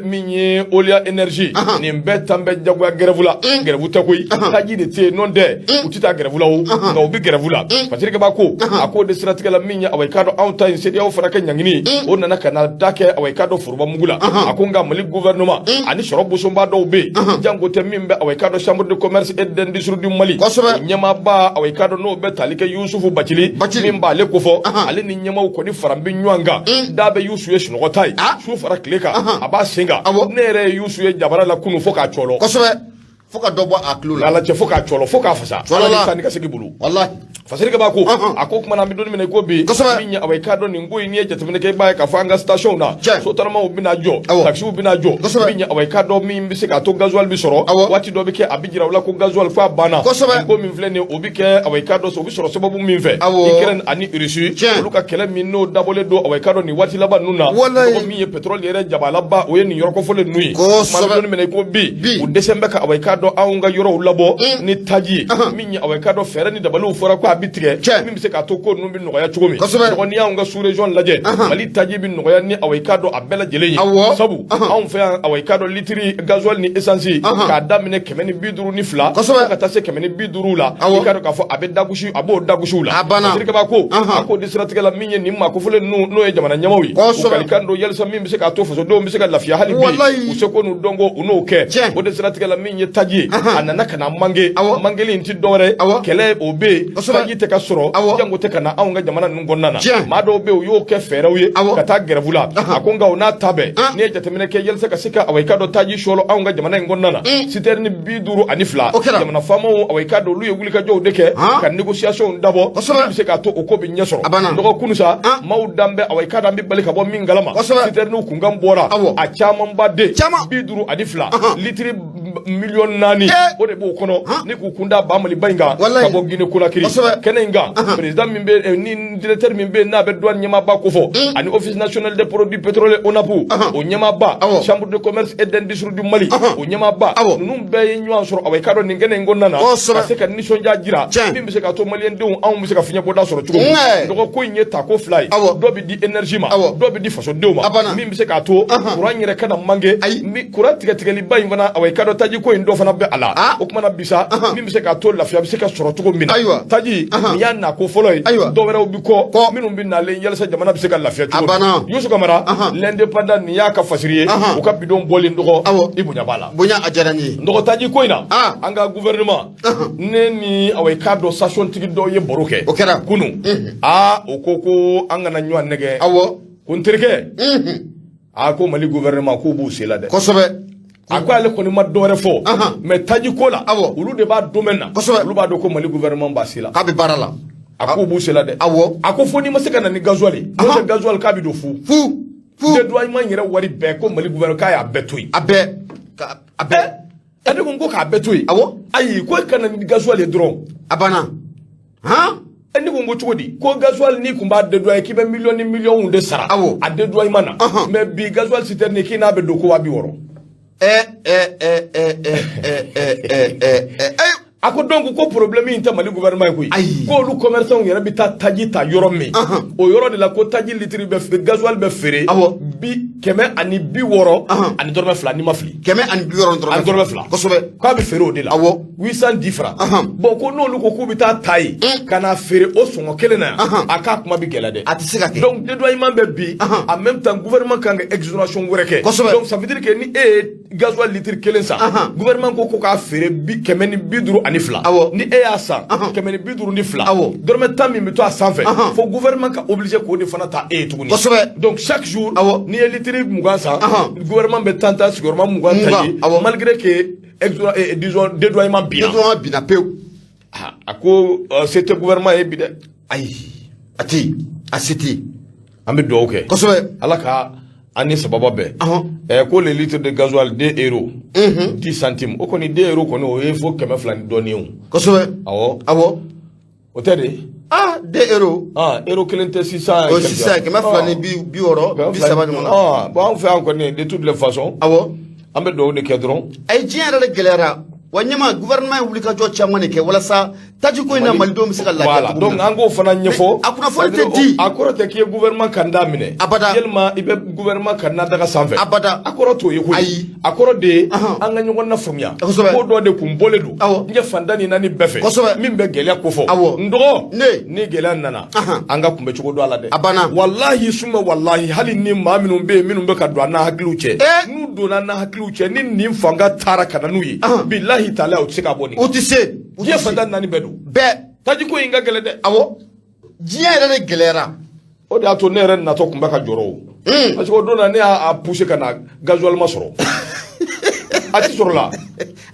min ye Olia Énergie, nin bɛɛ tan bɛ jagoya grève la. Grève tɛ koyi, taji de tɛ yen, n'o tɛ u tɛ taa grève la o, nka u bɛ grève la. Patrick b'a ko a k'o de siratigɛ la, min ye, awa, i k'a dɔn anw ta in CEDEAO fana kɛ ɲangini, o nana ka na da kɛ, awa, i k'a dɔn foroba mugu la. A ko nka Mali gouvernement ani sɔrɔ bosonba dɔw bɛ yen, janko tɛ min bɛ, awa, i k'a dɔn chambre de commerce et d'industrie du Mali, o ɲɛmaaba, awa, i k'a dɔn n'o bɛ tali kɛ Yusufu Bacili min b'ale kofɔ, ale ni ɲɛmaw kɔni fara bɛ ɲɔgɔn kan. Da bɛ Yusu ye sunɔgɔ ta ye su fara tile kan, a b'a sen kan. Ne yɛrɛ ye Yusu ye jabara la kunun fo k'a cɔlɔ. Kosɛbɛ, fo ka dɔ bɔ a tulo la. Ala cɛ, fo k'a cɔlɔ, fo k'a fasa. Ala ni taa ni ka segin bolo. Walahi. Fasirikɛ b'a ko a ko kumana, an bɛ don min na i ko bi, min ye, awa, i k'a dɔn nin ko in, n'i ye jateminɛ kɛ, i b'a ye k'a fɔ an ka station na, sotaramaw bɛna jɔ, taxiw bɛna jɔ, min ye, awa, i k'a dɔn min bɛ se k'a to gasoil bɛ sɔrɔ, waati dɔ bɛ kɛ a bɛ jira u la ko gasoil f'a banna. Nin ko min filɛ nin ye, o bɛ kɛ, awa, i k'a dɔn o bɛ sɔrɔ sababu min fɛ, Ukraine ani Russie, olu ka kɛlɛ min n'o dabɔlen don, awa, i k'a dɔn nin waati laban ninnu na, mɔgɔ min ye pétrole yɛrɛ jabalaba, o ye nin yɔrɔ kofɔlen ninnu ye. Kuma bɛ don min na i ko bi, u dɛsɛ bɛ ka, awa, i k'a dɔn dɔn anw ka yɔrɔw labɔ ni taji ye, min ye awa i k'a dɔn fɛɛrɛ ni dabaliw fɔra ko a bɛ tigɛ, min bɛ se k'a to ko ninnu bɛ nɔgɔya cogo min. Dɔgɔ, n'i y'anw ka sous région lajɛ, Mali taji bɛ nɔgɔya ni awa i k'a dɔn a bɛɛ lajɛlen ye, sabu anw fɛ yan, awa i k'a dɔn litiri gasoil ni essence, k'a daminɛ 152 fo ka taa se 150 la, i k'a dɔn k'a fɔ a bɛ dagosi, a b'o dagosiw la. A banna. Sirikaba ko a k'o di siratigɛ la, min ye nin maa kofɔlen ninnu, n'o ye jamana ɲɛmaaw ye, u kalikan don yalisa min bɛ se k'a to fasodenw bɛ se ka lafiya hali bi, u seko n'u dɔnko, u n'o kɛ. O de siratigɛ la, min ye taji ye, a nana ka na manquer. Manqueli in tɛ dɔwɛrɛ, kɛlɛ o bɛ yen, taji tɛ ka sɔrɔ, jango tɛ ka na anw ka jamana ninnu kɔnɔna na. Maa dɔw bɛ yen, u y'o kɛ fɛɛrɛw ye ka taa grève la. A ko nka o n'a ta bɛɛ, n'i ye jateminɛ kɛ yalisa ka se ka awa i k'a dɔn taji sɔrɔ anw ka jamana in kɔnɔna na, citerne 52, jamana faamaw, awa i k'a dɔn olu ye wulikajɔw de kɛ ka négociation dabɔ min bɛ se k'a to o ko bɛ ɲɛ sɔrɔ. Dɔgɔ, kunun sa, maaw dan bɛ, awa i k'a dɔn an bɛ bali ka bɔ min kalama, citernew kunkan bɔra a camanba de, 52 litiri miliyɔn 4, o de b'o kɔnɔ ni k'u kunda ba Maliba in kan ka bɔ Guinée Conakry. Kɛnɛ in kan, président min bɛ ni directeur min bɛ yen n'a bɛ douane ɲɛmaaba kofɔ, ani Office national des produits pétroliers ONAP o ɲɛmaaba, Chambre de commerce et d'industrie du Mali o ɲɛmaaba, ninnu bɛɛ ye ɲɔgɔn sɔrɔ, awa i k'a dɔn nin kɛnɛ in kɔnɔna na, ka se ka nisɔndiya jira min bɛ se k'a to maliyɛndenw anw bɛ se ka fiɲɛbɔda sɔrɔ cogo min. Dɔgɔ, ko in ye tako fila ye, dɔ bɛ di énergie ma, dɔ bɛ di fasodenw ma, min bɛ se k'a to courant yɛrɛ kana manquer. Courant tigɛtigɛliba in fana, awa i k'a dɔn taji ko in dɔ fana bɛ a la. O kuma na bisa, min bɛ se k'a to lafiya bɛ se ka sɔrɔ cogo min na, taji nin y'a nako fɔlɔ ye, dɔ wɛrɛw bɛ kɔ minnu bɛ nalen yalisa jamana bɛ se ka lafiya cogo min. Yusu Kamara, L'Indépendant, nin y'a ka fasiri ye, u ka bidon bɔlen. Dɔgɔ, i bonya b'a la. Bonya, a diyara n ye. Dɔgɔ, taji ko in na, an ka gouvernement, ne ni awa i k'a dɔn station tigi dɔw ye baro kɛ. O kɛra. Kunun, aa, o ko ko an kana ɲɔgɔn nɛgɛ. Ko n terikɛ, a ko Mali gouvernement k'u b'u se la dɛ. A ko ale kɔni ma dɔwɛrɛ fɔ, mais taji ko la, olu de b'a domaine na, olu b'a dɔn ko Mali gouvernement b'a se la. K'a bɛ baara la. A k'u b'u se la dɛ. A ko fo n'i ma se ka na ni gasoil ye, n'o tɛ gasoil k'a bɛ don fu. Fu fu. Dédouanement yɛrɛ wari bɛɛ, ko Mali gouvernement k'a y'a bɛɛ to yen. A bɛɛ, a bɛɛ. Ɛ, ne ko n ko k'a bɛɛ to yen? Awɔ. Ayi, ko e ka na ni gasoil ye dɔrɔn. A banna han. Ɛ, ne ko n ko cogo di? Ko gasoil, n'i kun b'a dédouaner k'i bɛ miliyɔn ni miliyɔnw de sara a dédouanement na, mais bi gasoil citerne k'i n'a bɛ don ko 60 000. Ɛ ɛ ɛ ɛ ɛ ɛ ɛ ɛ ɛ. A ko donc ko problème in tɛ Mali gouvernement ye koyi. Ayi. Ko olu commerçant yɛrɛ bɛ taa taji ta yɔrɔ min, o yɔrɔ de la ko taji litiri bɛ, gasoil bɛ feere 160 ani dɔrɔmɛ fila, n'i ma fili. 160 dɔrɔmɛ. Ani dɔrɔmɛ fila. K'a bɛ feere o de la. 810 francs. Bon, ko n'olu ko k'u bɛ taa ta yen ka na feere o sɔngɔ kelen na yan, a k'a kuma bɛ gɛlɛya dɛ. A tɛ se ka kɛ. Donc dédouanement bɛ bi, en même temps gouvernement kan ka exonération wɛrɛ kɛ. Donc ça veut dire que ni e ye gasoil litre kelen san, gouvernement ko ko k'a feere bi 152, ni e y'a san 152, dɔrɔmɛ 10 min bɛ to a sanfɛ, fo gouvernement ka obligé k'o de fana ta e ye tuguni. Donc chaque jour, n'i ye litre 20 san, gouvernement bɛ tan tan sigiyɔrɔma 20 ta ye, malgré que disons dédouanement binna. Dédouanement binna pewu. A ko se tɛ gouvernement ye bi dɛ. Ayi, a tɛ yen, a se tɛ yen. An bɛ dugawu kɛ. Ala ka an ni sababa bɛn. Ko le litre de gasoil 2 euros 10 centimes, o kɔni 2 euros kɔni, o ye fo 200 ni dɔɔnin ye o. Awɔ. O tɛ de? Ah, 2 euros. Ah, euro kelen tɛ 600. O 600, 260, 30 ɲɔgɔn na. Ah bon, anw fɛ yan kɔni, de toutes les façons, an bɛ dugawu de kɛ dɔrɔn. Ayi, diɲɛ yɛrɛ de gɛlɛyara wa. Ɲɛma, gouvernement ye wulikajɔ caman de kɛ walasa tajiko in na malidenw bɛ se ka lafiya cogo min na. Donc an k'o fana ɲɛfɔ. A kunnafoni tɛ di. A kɔrɔ tɛ k'i ye gouvernement kanda minɛ. Abada. Yalima i bɛ gouvernement kanda daga sanfɛ. Abada. A kɔrɔ t'o ye koyi. Ayi. A kɔrɔ de ye an ka ɲɔgɔn lafaamuya. Ko dɔ de kun bɔlen don. N ye fantan ni naani bɛɛ fɛ. Min bɛ gɛlɛya ko fɔ. N dɔgɔ. Ne. Ni gɛlɛya nana, an ka kunbɛ cogo dɔn a la dɛ. A banna. Walahi suma walahi, hali ni maa minnu bɛ yen minnu bɛ ka don an n'a hakiliw cɛ. N'u donna an n'a hakiliw cɛ, ni nin fanga taara ka na n'u ye. Bilahi taala, u tɛ se ka bɔ nin. U tɛ se. Diɲɛ fantan naani bɛɛ don. Bɛɛ. Taji ko in ka gɛlɛn dɛ. Awɔ. Diɲɛ yɛrɛ de gɛlɛyara. O de y'a to ne yɛrɛ natɔ tun bɛ ka jɔrɔ o. Parce que o don na, ne y'a pousser ka na, gasoil ma sɔrɔ. A ti sɔrɔ la.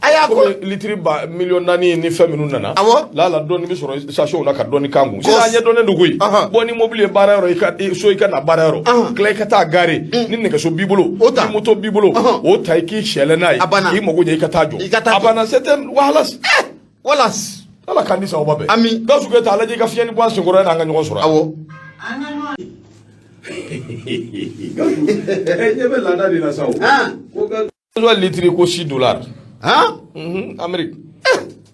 A y'a ko litiri ba miliyɔn 4 ni fɛn minnu nana. La la, dɔɔni bɛ sɔrɔ station na ka dɔɔni kan kun. Sisan an ɲɛdɔnnen don koyi. Bon, ni mobili ye baara yɔrɔ, i ka so, i ka na baara yɔrɔ. Tila i ka taa garer, ni nɛgɛso b'i bolo. O ta. Ni moto b'i bolo. O ta, i k'i sɛlɛ n'a ye. A banna. K'i mago ɲɛ, i ka taa jɔ. I ka taa jɔ. A banna, c'était wahala. Wala. Ala k'an ni sababa bɛn. Ami. Gawusu Keyita, a lajɛ i ka fiɲɛ ni bɔ an senkɔrɔ yanni an ka ɲɔgɔn sɔrɔ. Awɔ. Gawusu, ɲɛ bɛ laada de la sa o. Ko gasoil litre ko 6 dollars. Han. Amérique.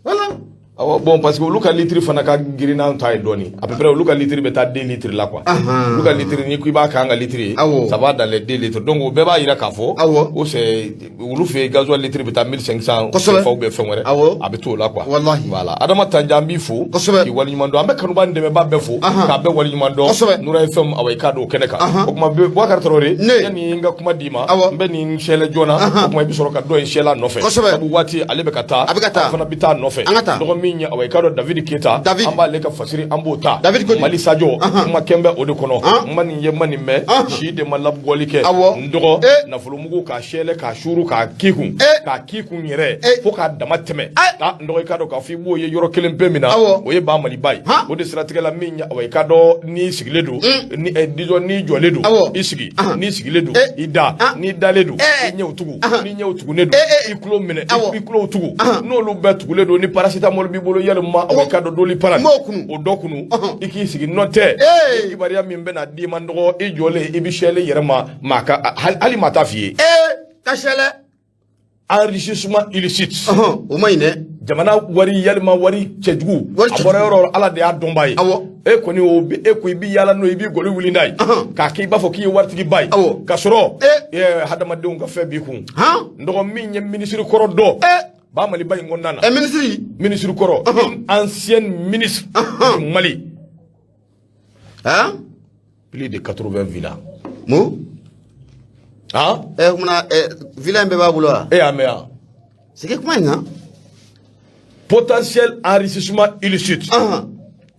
Voilà. Awɔ, bon, parce que olu ka litre fana ka girin n'an ta ye dɔɔni. À peu près olu ka litre bɛ taa 2 litres la quoi. Olu ka litre, ni ko i b'a k'an ka litre ye, ça va dans les 2 litres. Donc o bɛɛ b'a yira k'a fɔ ko c'est olu fɛ yen, gasoil litre bɛ taa 1500 CFA ou bien fɛn wɛrɛ. A bɛ t'o la quoi. Wallahi. Voilà. Adama Tanja, an b'i fo. K'i waleɲuman dɔn. An bɛ kanuba ni dɛmɛba bɛɛ fo. K'a bɛɛ waleɲuman dɔn. Nura FM, awa, i k'a dɔn o kɛnɛ kan. O tuma Boubacar Traoré, yanni n ka kuma d'i ma, n bɛ nin sɛlɛ joona. O tuma i bɛ sɔrɔ ka dɔ in sɛlɛ a nɔfɛ. Sabu waati ale bɛ ka taa. A bɛ ka taa. An fana bɛ taa a nɔfɛ. An ka taa. Dɔgɔ min ye, awa, i k'a dɔn David Keita. David. An b'ale ka fasiri, an b'o ta. David Kodi. Mali Sadio, kuma kɛn bɛ o de kɔnɔ. N ma nin ye, n ma nin mɛn. Si de ma labɔli kɛ. N dɔgɔ, nafolomugu k'a sɛlɛ, k'a suuru, k'a k'i kun. K'a k'i kun yɛrɛ. Fo k'a dama tɛmɛ. Ah, n dɔgɔ, i k'a dɔn k'a fɔ i b'o ye yɔrɔ kelen pe min na. O ye ba Maliba ye. O de siratigɛ la, min ye, awa, i k'a dɔn n'i sigilen don, ni disons n'i jɔlen don, i sigi, n'i sigilen don, i da, n'i dalen don, i ɲɛw tugu, n'i ɲɛw tugunnen don, i tulo minɛ, i tulo tugu, n'olu bɛɛ tugulen don, ni paracétamol b'i bolo, yalima, awa, i k'a dɔn Doliprane, N b'o kunu. o dɔ kunu, i k'i sigi nɔ tɛ. Kibaruya min bɛna d'i ma, n dɔgɔ, i jɔlen, i bɛ sɛlen yɛrɛ ma, maa ka hali maa t'a f'i ye. Ka sɛlɛ. Enrichissement illicite. O ma ɲi dɛ. Jamana wari, yalima wari cɛjugu. Wari A cɛjugu. bɔra yɔrɔ, Ala de y'a dɔnba ye. E kɔni, o bi e ko i bi yaala n'o ye, i b'i gɔli wuli n'a ye, k'a kɛ i b'a fɔ k'i ye waritigiba ye, k'a sɔrɔ hadamadenw ka fɛn b'i kun. N dɔgɔ, min ye minisiri kɔrɔ dɔ ba Maliba in kɔnɔna na. Minisiri. Minisiri kɔrɔ, une ancienne ministre du Mali, plus de 80 villas. Mun? Han. Kumana villa in bɛɛ b'a bolo wa? E y'a mɛn yan. Sigi kuma in kan. Potentiel enrichissement illicite,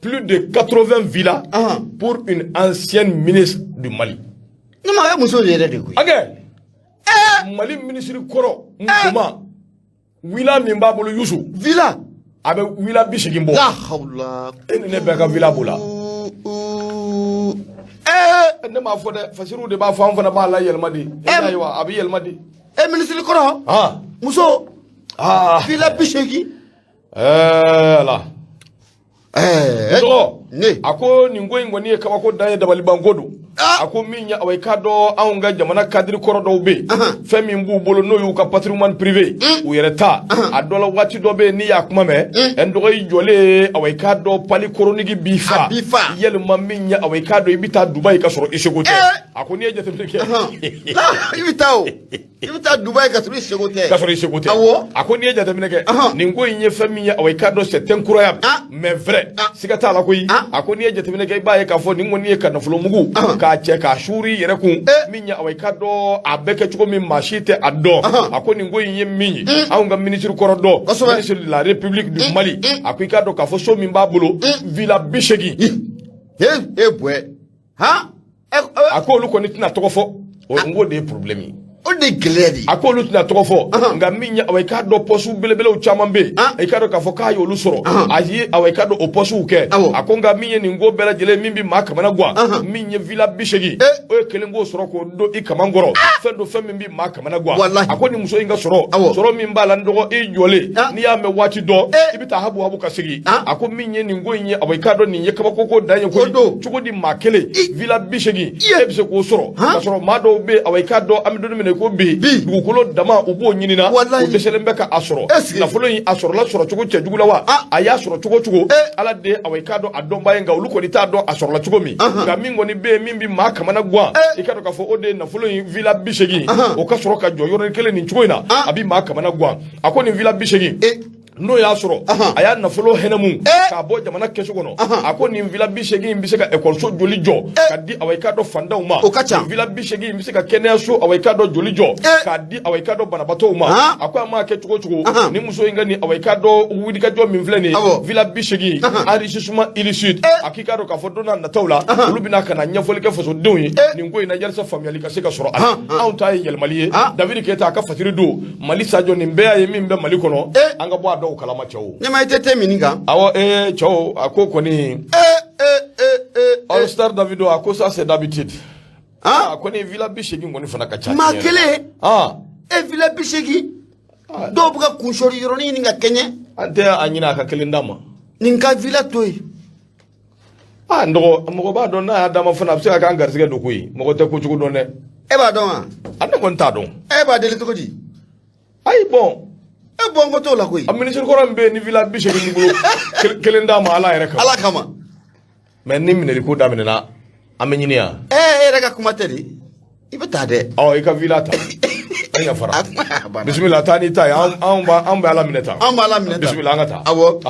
plus de 80 villas pour une ancienne ministre du Mali. Ne ma, ye muso de yɛrɛ de koyi. Akɛ Mali minisiri kɔrɔ musoman, villa min b'a bolo, Yusu, Villa. a bɛ villa 80 bɔ. La hawla. E ni ne bɛɛ ka villa b'o la. Ne m'a fɔ dɛ, fasiriw de b'a fɔ, an fana b'a la yɛlɛma de. Ayiwa, a bɛ yɛlɛma de. Minisiri kɔrɔ muso, villa 80. Ala. Dɔgɔ, Ne. a ko nin ko in kɔni ye kabako dan ye, dabalibanko don. Ah. A ko min ye, awa, i k'a dɔn anw ka jamana cadre kɔrɔ dɔw bɛ yen, fɛn min b'u bolo, n'o y'u ka patrimoine privé, u yɛrɛ ta. A dɔ la, waati dɔ bɛ yen, n'i y'a kuma mɛn, n dɔgɔ, i jɔlen, awa, i k'a dɔn pali chronique b'i fa. A b'i fa. Yalima min ye, awa, i k'a dɔn i bɛ taa Dubaï ka sɔrɔ i seko tɛ. A ko n'i ye jateminɛ kɛ, I bɛ taa o. I bɛ taa Dubaï ka sɔrɔ i seko tɛ. Ka sɔrɔ i seko tɛ. A ko n'i ye jateminɛ kɛ, nin ko in ye fɛn min ye, awa, i k'a dɔn c'est incroyable mais vrai. Siga t'a la koyi. A ko n'i ye jateminɛ kɛ, i b'a ye k'a fɔ nin kɔni ye ka nafolo mugu k'a cɛ k'a suuru i yɛrɛ kun. Min ye, awa, i k'a dɔn a bɛ kɛ cogo min, maa si tɛ a dɔn. A ko nin ko in ye min ye, anw ka ministre kɔrɔ dɔ, ministre de la République du Mali, a ko i k'a dɔn k'a fɔ so min b'a bolo, villa 80. E bɔɛ. Han? A ko olu kɔni tɛna tɔgɔ fɔ o, n k'o de ye problème ye. O de ye gɛlɛya de ye. A ko olu tɛna tɔgɔ fɔ, nka min ye, awa, i k'a dɔn poste belebelew caman bɛ yen, i k'a dɔn k'a fɔ k'a y'olu sɔrɔ, a ye, awa, i k'a dɔn o postew kɛ. A ko nka min ye nin ko bɛɛ lajɛlen min bɛ maa kamana gan, min ye villa 80, o ye kelen k'o sɔrɔ k'o don i kaman kɔrɔ, fɛn don, fɛn min bɛ maa kamana gan. A ko nin muso in ka sɔrɔ, sɔrɔ min b'a la, n dɔgɔ, i jɔlen, n'i y'a mɛn waati dɔ, i bɛ taa habu habu ka segin. A ko min ye nin ko in ye, awa, i k'a dɔn nin ye kabako ko dan ye koyi. Cogo di maa kelen villa 80 e bɛ se k'o sɔrɔ, k'a sɔrɔ maa dɔw bɛ yen, awa, i k'a dɔn an bɛ don min na i ko bi, dugukolo dama u b'o ɲinina, u dɛsɛlen bɛ ka a sɔrɔ. Nafolo in a sɔrɔla sɔrɔ cogo cɛjugu la wa? A y'a sɔrɔ cogo cogo, Ala de, awa, i k'a dɔn a dɔnbaa ye, nka olu kɔni t'a dɔn a sɔrɔla cogo min. Nka min kɔni bɛ yen, min bɛ maa kamana gan, i k'a dɔn k'a fɔ o de ye nafolo in villa 80, o ka sɔrɔ ka jɔ yɔrɔnin kelen nin cogo in na, a bɛ maa kamana gan. A ko nin villa 80, n'o y'a sɔrɔ a y'a nafolo hɛnɛmu k'a bɔ jamana kɛsu kɔnɔ, a ko nin villa 80 in bɛ se ka ekɔliso joli jɔ ka di, awa, i k'a dɔn fantanw ma? O ka ca. Nin villa 80 in bɛ se ka kɛnɛyaso, awa, i k'a dɔn joli jɔ k'a di, awa, i k'a dɔn banabaatɔw ma? A ko a m'a kɛ cogo o cogo, ni muso in ka nin, awa, i k'a dɔn wulikajɔ min filɛ nin ye, villa 80, enrichissement illicite, a k'i k'a dɔn k'a fɔ don n'a nataw la, olu bɛna ka na ɲɛfɔli kɛ fasodenw ye nin ko in na, yalisa faamuyali ka se ka sɔrɔ a la. Anw ta ye yɛlɛmali ye. David Keyita, a ka fasiri don Mali Sadio, nin bɛɛ y'a ye min bɛ Mali kɔnɔ, an ka bɔ a dɔw kalama, cɛw. Ne ma, i tɛ te min kan. Awɔ, cɛw, a ko kɔni All Star Davido, a ko ça c'est d'habitude. A kɔni villa 80 kɔni fana ka ca. Maa kelen. E, villa 80, dɔw bɛ ka kunsɔri yɔrɔnin ɲini ka kɛɲɛ. An tɛ a ɲini a ka kelen d'a ma. Nin ka villa to yen. Aa, n dɔgɔ, mɔgɔ b'a dɔn n'a y'a d'a ma fana, a bɛ se ka k'an garisɛgɛ don koyi. Mɔgɔ tɛ ko cogo dɔn dɛ. E b'a dɔn wa? A ne kɔni t'a dɔn. E b'a deli cogo di? Ayi, bon. E bɔn ko t'o la koyi. A minisiri kɔrɔ min bɛ yen ni villa 80 b'i bolo, kelen d'a ma Ala yɛrɛ kama. Ala kama. Mais ni minɛli ko daminɛna, an bɛ ɲini yan. Ɛ, e yɛrɛ ka kuma tɛ de, i bɛ taa dɛ. Ɔ, i ka villa ta, an yafara. A kuma a banna. Bisimila, taa n'i ta ye. An bɛ Ala minɛ tan. An b'Ala minɛ tan. Bisimila, an ka taa. Awɔ.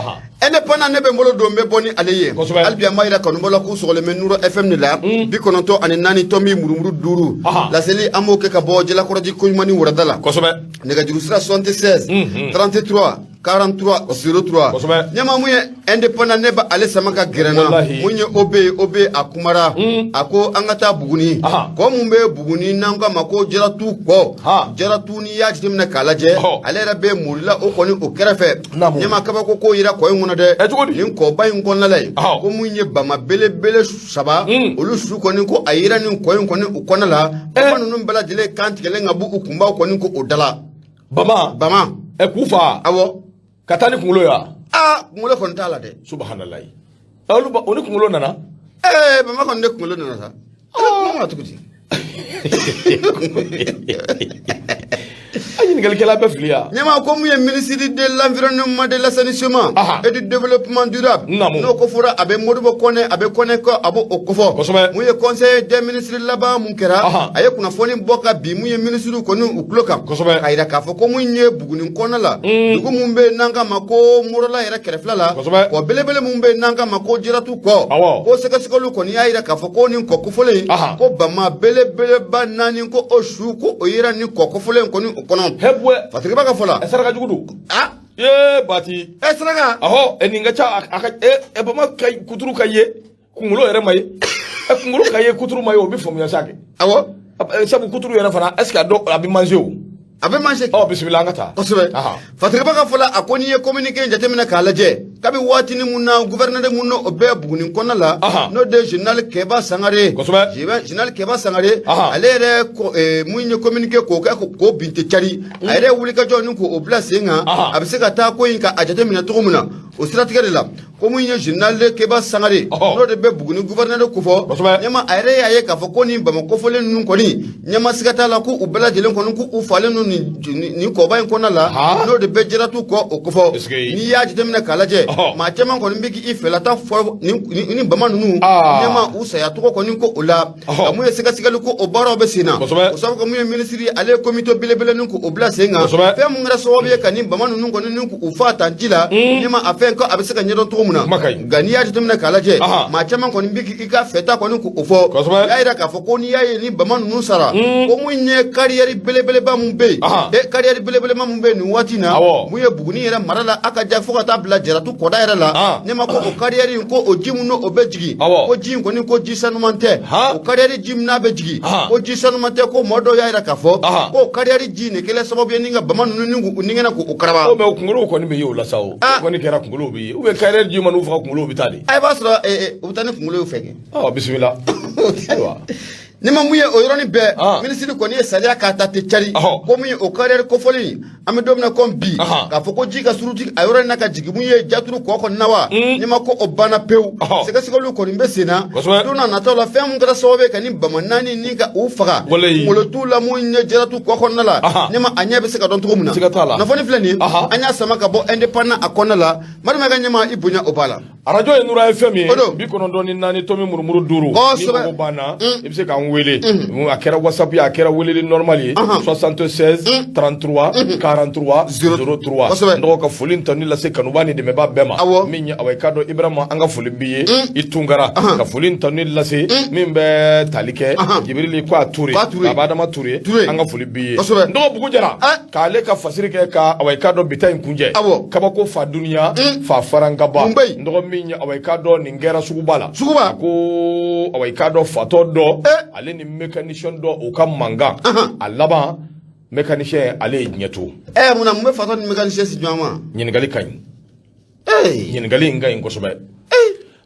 Indépendant, ne bɛ n bolo don, n bɛ bɔ ni ale ye. Hali bi an b'a yira kanubaw la k'u sɔgɔlen bɛ Nuru FM de la, 94.5. Laseli, an b'o kɛ ka bɔ Jalakɔrɔji koɲuman wurada la. Nɛgɛjuru sira 76 33 43 03. Ɲɛma, mun ye Indépendant, ne bɛ ale sama ka gɛrɛ na. Mun ye OB ye, OB a kumara. A ko an ka taa Buguni. Kɔ mun bɛ Buguni n'an k'a ma ko Jaratu kɔ? Jaratu, n'i y'a jateminɛ k'a lajɛ, ale yɛrɛ bɛ Morila, o kɔni o kɛrɛfɛ. Ɲɛma, kabako ko yira kɔ in kɔnɔ dɛ. Cogo di? Nin kɔba in kɔnɔna la yen, ko mun ye bama belebele saba, olu su kɔni ko a yira nin kɔ in kɔni o kɔnɔna la. Bama ninnu bɛɛ lajɛlen kan tigɛlen ka bɔ u kunbaw kɔni ko o dala. Bama? Bama. Ɛ, k'u fa? Awɔ. Ka taa ni kunkolo ye wa? Aa, kunkolo kɔni t'a la dɛ. Subahanallahi, olu o ni kunkolo nana. Ɛɛ, bama kɔni de kunkolo nana sa. Kuma ma cogo di? A ɲininkalikɛla bɛ fili yan. Ɲɛma, ko mun ye ministre de l'Environnement, de l'Assainissement et du Développement durable, n'o ko fɔra, a bɛ Modibo Kɔnɛ, a bɛ Kɔnɛ kɔ, a b'o o kofɔ. Mun ye conseil des ministres laban mun kɛra, a ye kunnafoni bɔ ka bin mun ye ministre kɔni u tulo kan, k'a yira k'a fɔ ko mun ye Buguni kɔnɔna la, dugu mun bɛ yen n'an k'a ma ko Morola yɛrɛ kɛrɛfɛla la, kɔ belebele mun bɛ yen n'an k'a ma ko Jiratu kɔ, ko sɛgɛsɛgɛliw kɔni y'a yira k'a fɔ ko nin kɔ kofɔlen in, ko bama belebeleba naani, ko o su ko o yera nin kɔ kofɔlen in kɔni o kɔnɔ. Hɛbuwɛ. Fatigiba ka fɔ la. Ɛ, saraka jugu don. Ah. Ee, bati. Ɛ, saraka. Ɔhɔ, ɛ, nin ka ca a ka ɛ bama ka kuturu ka ye, kunkolo yɛrɛ ma ye. Ɛ, kunkolo ka ye, kuturu ma ye, o bɛ faamuya sa kɛ. Awɔ. Sabu kuturu yɛrɛ fana, est ce que a dɔn a bɛ manger o? A bɛ manger. Ɔ, bisimila, an ka taa. Kosɛbɛ. Fatigiba ka fɔ la, a ko n'i ye communiqué in jateminɛ k'a lajɛ, kabi waatinin mun na gouverneur mun n'o bɛ Buguni kɔnɔna la, n'o de général Kɛba Sangare. Général Kɛba Sangare, ale yɛrɛ mun ye communiqué k'o kɛ k'o bin tɛ cari, a yɛrɛ wulikajɔ ni k'o bila sen kan, a bɛ se ka taa ko in ka a jateminɛ cogo min na. O siratigɛ de la, ko mun ye général Keba Sangare, n'o de bɛ Buguni gouverneur kofɔ, ɲɛma, a yɛrɛ y'a ye k'a fɔ ko nin bama kofɔlen ninnu kɔni, ɲɛma, siga t'a la ko u bɛɛ lajɛlen kɔni k'u falen don nin kɔba in kɔnɔna la, n'o de bɛ Jiratu kɔ o kofɔ. N'i y'a jateminɛ k'a lajɛ, maa caman kɔni bɛ k'i fɛlata fɔ nin bama ninnu, ɲɛma, u saya tɔgɔ kɔni ko o la. Ka mun ye sɛgɛsɛgɛli ko o baaraw bɛ sen na. O sababu mun ye minisiri ale ye komite belebele ni k'o bila sen kan, fɛn mun kɛra sababu ye ka nin bama ninnu kɔni ni k'u fa tan ji la, ɲɛma, a fɛn ko a bɛ se ka ɲɛdɔn cogo min na. Nka n'i y'a jateminɛ k'a lajɛ, maa caman kɔni bɛ k'i ka fɛta kɔni k'o fɔ. I y'a yira k'a fɔ ko n'i y'a ye ni bama ninnu sara, ko mun ye kariyɛri belebeleba mun bɛ yen, kariyɛri belebeleba mun bɛ yen nin waati in na, mun ye Buguni yɛrɛ mara la, a ka ja fo ka taa bila Jaratu kɔda yɛrɛ la, ne ma ko o kariyɛri in, ko o ji mun n'o bɛ jigin, ko ji in kɔni, ko ji sanuman tɛ. O kariyɛri ji min n'a bɛ jigin, ko ji sanuman tɛ, ko mɔgɔ dɔw y'a yira k'a fɔ ko kariyɛri ji nin kɛlen sababu ye ni ka bama ninnu ni k'u nigɛnɛ k'u karaba. O mais o kunkolow kɔni bɛ ye o la sa, o kɔni kɛra kunkolow bɛ ye, ou bien kariyɛri ji man'u faga, kunkolow bɛ taa de. A i b'a sɔrɔ u bɛ taa ni kunkolo y'u fɛ kɛ. Ɔ, bisimila, ayiwa. Ni ma mun ye o yɔrɔnin bɛɛ, minisiri kɔni ye sariya k'a ta tɛ cari, ko mun ye o kariyɛri kofɔlen, an bɛ don min na komi bi, k'a fɔ ko ji ka suruti a yɔrɔ in na ka jigin mun ye Jaturu kɔ kɔni na wa, ni ma ko o banna pewu. Sɛgɛsɛgɛliw kɔni bɛ sen na. Don n'a nataw la, fɛn mun kɛra sababu ye ka nin bama naani ni ka u faga, kunkolo t'u la, mun ye Jaratu kɔ kɔnɔna la, ni ma a ɲɛ bɛ se ka dɔn cogo min na. Kunnafoni filɛ nin ye, an y'a sama ka bɔ Indépendant a kɔnɔna la. Madu ka ɲɛma, i bonya o b'a la. Arajo ye Nura FM ye, 94.5. Ni mago banna, i bɛ se k'an wele. A kɛra WhatsApp ye, a kɛra weleli normal ye, 76 33 43 03. N dɔgɔ, ka foli tani lase kanuba ni dɛmɛba bɛɛ ma. Min ye awa, i k'a dɔn Ibrahima, an ka foli b'i ye i Tunkara. Ka foli tani lase min bɛ tali kɛ Jibirili ko a Ture, Baba Adama Ture, an ka foli b'i ye. N dɔgɔ, bugu jɛra k'ale ka fasiri kɛ ka awa, i k'a dɔn bi ta in kuncɛ. Kabako fa duniya fa farankaba. N dɔgɔ, min ye awa, i k'a dɔn nin kɛra suguba la. Suguba. A ko awa, i k'a dɔn fatɔ dɔ, ale ni mécanicien dɔ, u ka mankan a laban, mécanicien ale ye diɲɛ to. Ɛ, mun na, mun bɛ fatɔ ni mécanicien si ɲɔgɔn ma? Ɲininkali ka ɲi. Ɲininkali in ka ɲi kosɛbɛ.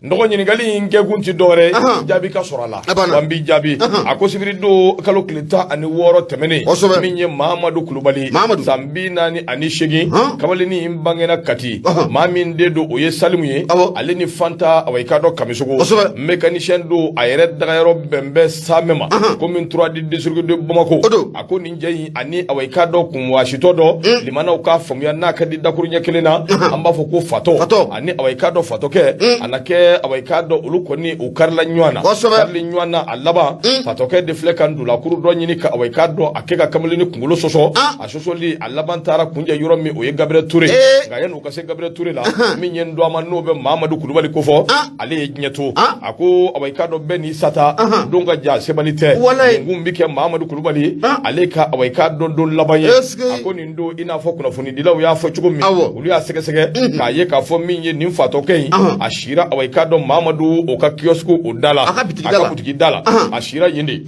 N dɔgɔ ɲininkali in kɛkun ti dɔwɛrɛ ye, jaabi ka sɔrɔ a la. A banna. Wa n b'i jaabi. A ko sibiri don kalo tile 16 tɛmɛnen, min ye Mahamadu Kulubali, Mahamadu. san 48, kamalennin in bangena Kati. Maa min den don, o ye Salimu ye. Ale ni Fanta, awa i k'a dɔn, Kamisogo. Mécanicien don, a yɛrɛ dagayɔrɔ bɛn bɛ Samɛ ma, commune 3 du district de Bamako. O don. A ko nin cɛ in ani, awa i k'a dɔn, kunwasitɔ dɔ, limanaw k'a faamuya n'a ka di dakuruɲɛ kelen na, an b'a fɔ ko fatɔ. Fatɔ. Ani, awa i k'a dɔn, fatɔkɛ a na kɛ, awa i k'a dɔn, olu kɔni u karila ɲɔgɔn na. Karili ɲɔgɔn na, a laban fatɔkɛ de filɛ ka ndolakuru dɔ ɲini ka, awa i k'a dɔn, a kɛ ka kamalennin kunkolo sɔsɔ. A sɔsɔli a laban taara kuncɛ yɔrɔ min, o ye Gabriel Touré. Nka yanni u ka se Gabriel Touré la, min ye n dɔgɔma n'o bɛ Mahamadu Kulubali kofɔ, ale ye diɲɛ to. A ko, awa i k'a dɔn, bɛɛ n'i sata don ka jan, sebali tɛ. Nin kun bɛ kɛ Mahamadu Kulubali ale ka, awa i k'a dɔn, don laban ye. A ko nin don, i n'a fɔ kunnafonidilaw y'a fɔ cogo min, olu y'a sɛgɛsɛgɛ k'a ye k'a fɔ min ye nin fatɔkɛ in, a sira, awa i k'a dɔn, Mahamadu o ka kiosque o da la, A ka bitigi da la. A ka butigi da la, a sira yen de.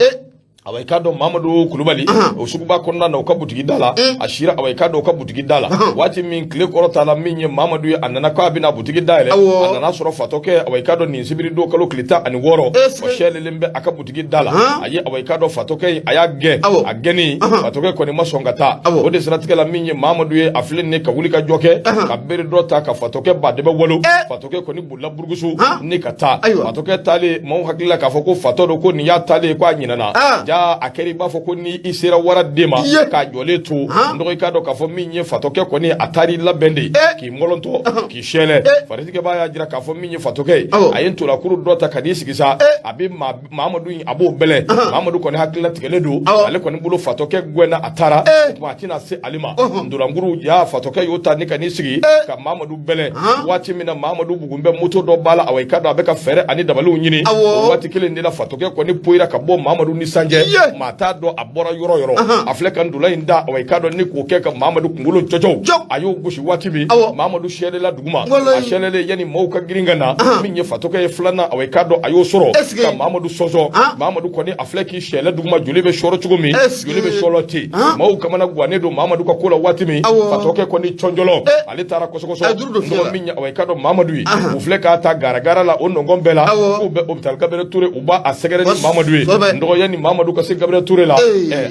Awa i k'a dɔn, Mamadu Kulubali o suguba kɔnɔna na, u ka butigi da la, a sira, awa i k'a dɔn, u ka butigi da la waati min tile kɔrɔta la, min ye Mamadu ye, a nana k'a bɛna butigi dayɛlɛ, a nana sɔrɔ fatɔkɛ, awa i k'a dɔn, nin sibiri don kalo tile 16, o sɛlelen bɛ a ka butigi da la. A ye, awa i k'a dɔn, fatɔkɛ in, a y'a gɛn. A gɛnni, fatɔkɛ kɔni ma sɔn ka taa. O de siratigɛ la, min ye Mamadu ye, a filɛ nin ye ka wuli ka jɔ kɛ ka bere dɔ ta ka fatɔkɛ ba de bɛ walo. Fatɔkɛ kɔni bolila burukusu ni ka taa. Fatɔkɛ taalen, maaw hakili la k'a fɔ ko fatɔ don, ko nin y'a taalen ye, ko a ɲinɛna. Ja, a kɛra i b'a fɔ ko ni i sera wara den ma k'a jɔlen to. N dɔgɔ, i k'a dɔn k'a fɔ min ye fatɔkɛ kɔni, a taar'i labɛn de k'i mɔlɔntɔ k'i sɛlɛ. Faritigɛbaa y'a jira k'a fɔ min ye fatɔkɛ ye, a ye ntolakuru dɔ ta ka n'i sigi sa, a bɛ Mamadu in, a b'o bɛlɛn. Mamadu kɔni hakilila tigɛlen don. Ale kɔni bolo, fatɔkɛ gɛnna, a taara, o tuma a tɛna se ale ma. Ntolankuru ya, fatɔkɛ y'o ta ni ka n'i sigi ka Mamadu bɛlɛn. Waati min na Mamadu bugun bɛ moto dɔ ba la, awa i k'a dɔn, a bɛ ka fɛɛrɛ ani dabaliw ɲini, o waati kelen de la fatɔkɛ kɔni poyira ka bɔ Mamadu ni san cɛ. Maa t'a dɔn a bɔra yɔrɔ yɔrɔ. A filɛ ka ntola in da, awa i k'a dɔn, ni k'o kɛ ka Mamadu kunkolo cɔcɔw. A y'o gosi waati min, Mamadu sɛlɛla duguma. A sɛlɛlen, yanni maaw ka girin ka na, min ye fatɔkɛ ye filanan, awa i k'a dɔn, a y'o sɔrɔ ka Mamadu sɔsɔ. Mamadu kɔni, a filɛ k'i sɛlɛ duguma, joli bɛ sɔrɔ cogo min, joli bɛ sɔrɔ ten. Maaw kamana gannen don Mamadu ka ko la. Waati min fatɔkɛ kɔni cɔnjɔlɔ, ale taara kɔsɔkɔsɔ. Mɔgɔ min ye, awa i k'a dɔn, Mamadu ye, u filɛ k'a ta garagara la o nɔngɔn bɛɛ la, k'u bɛ hôpital Gabriel Touré, u b'a sɛgɛrɛ ni Mamadu ye. N dɔgɔ, yanni Mamadu ka se Gabriel Touré la,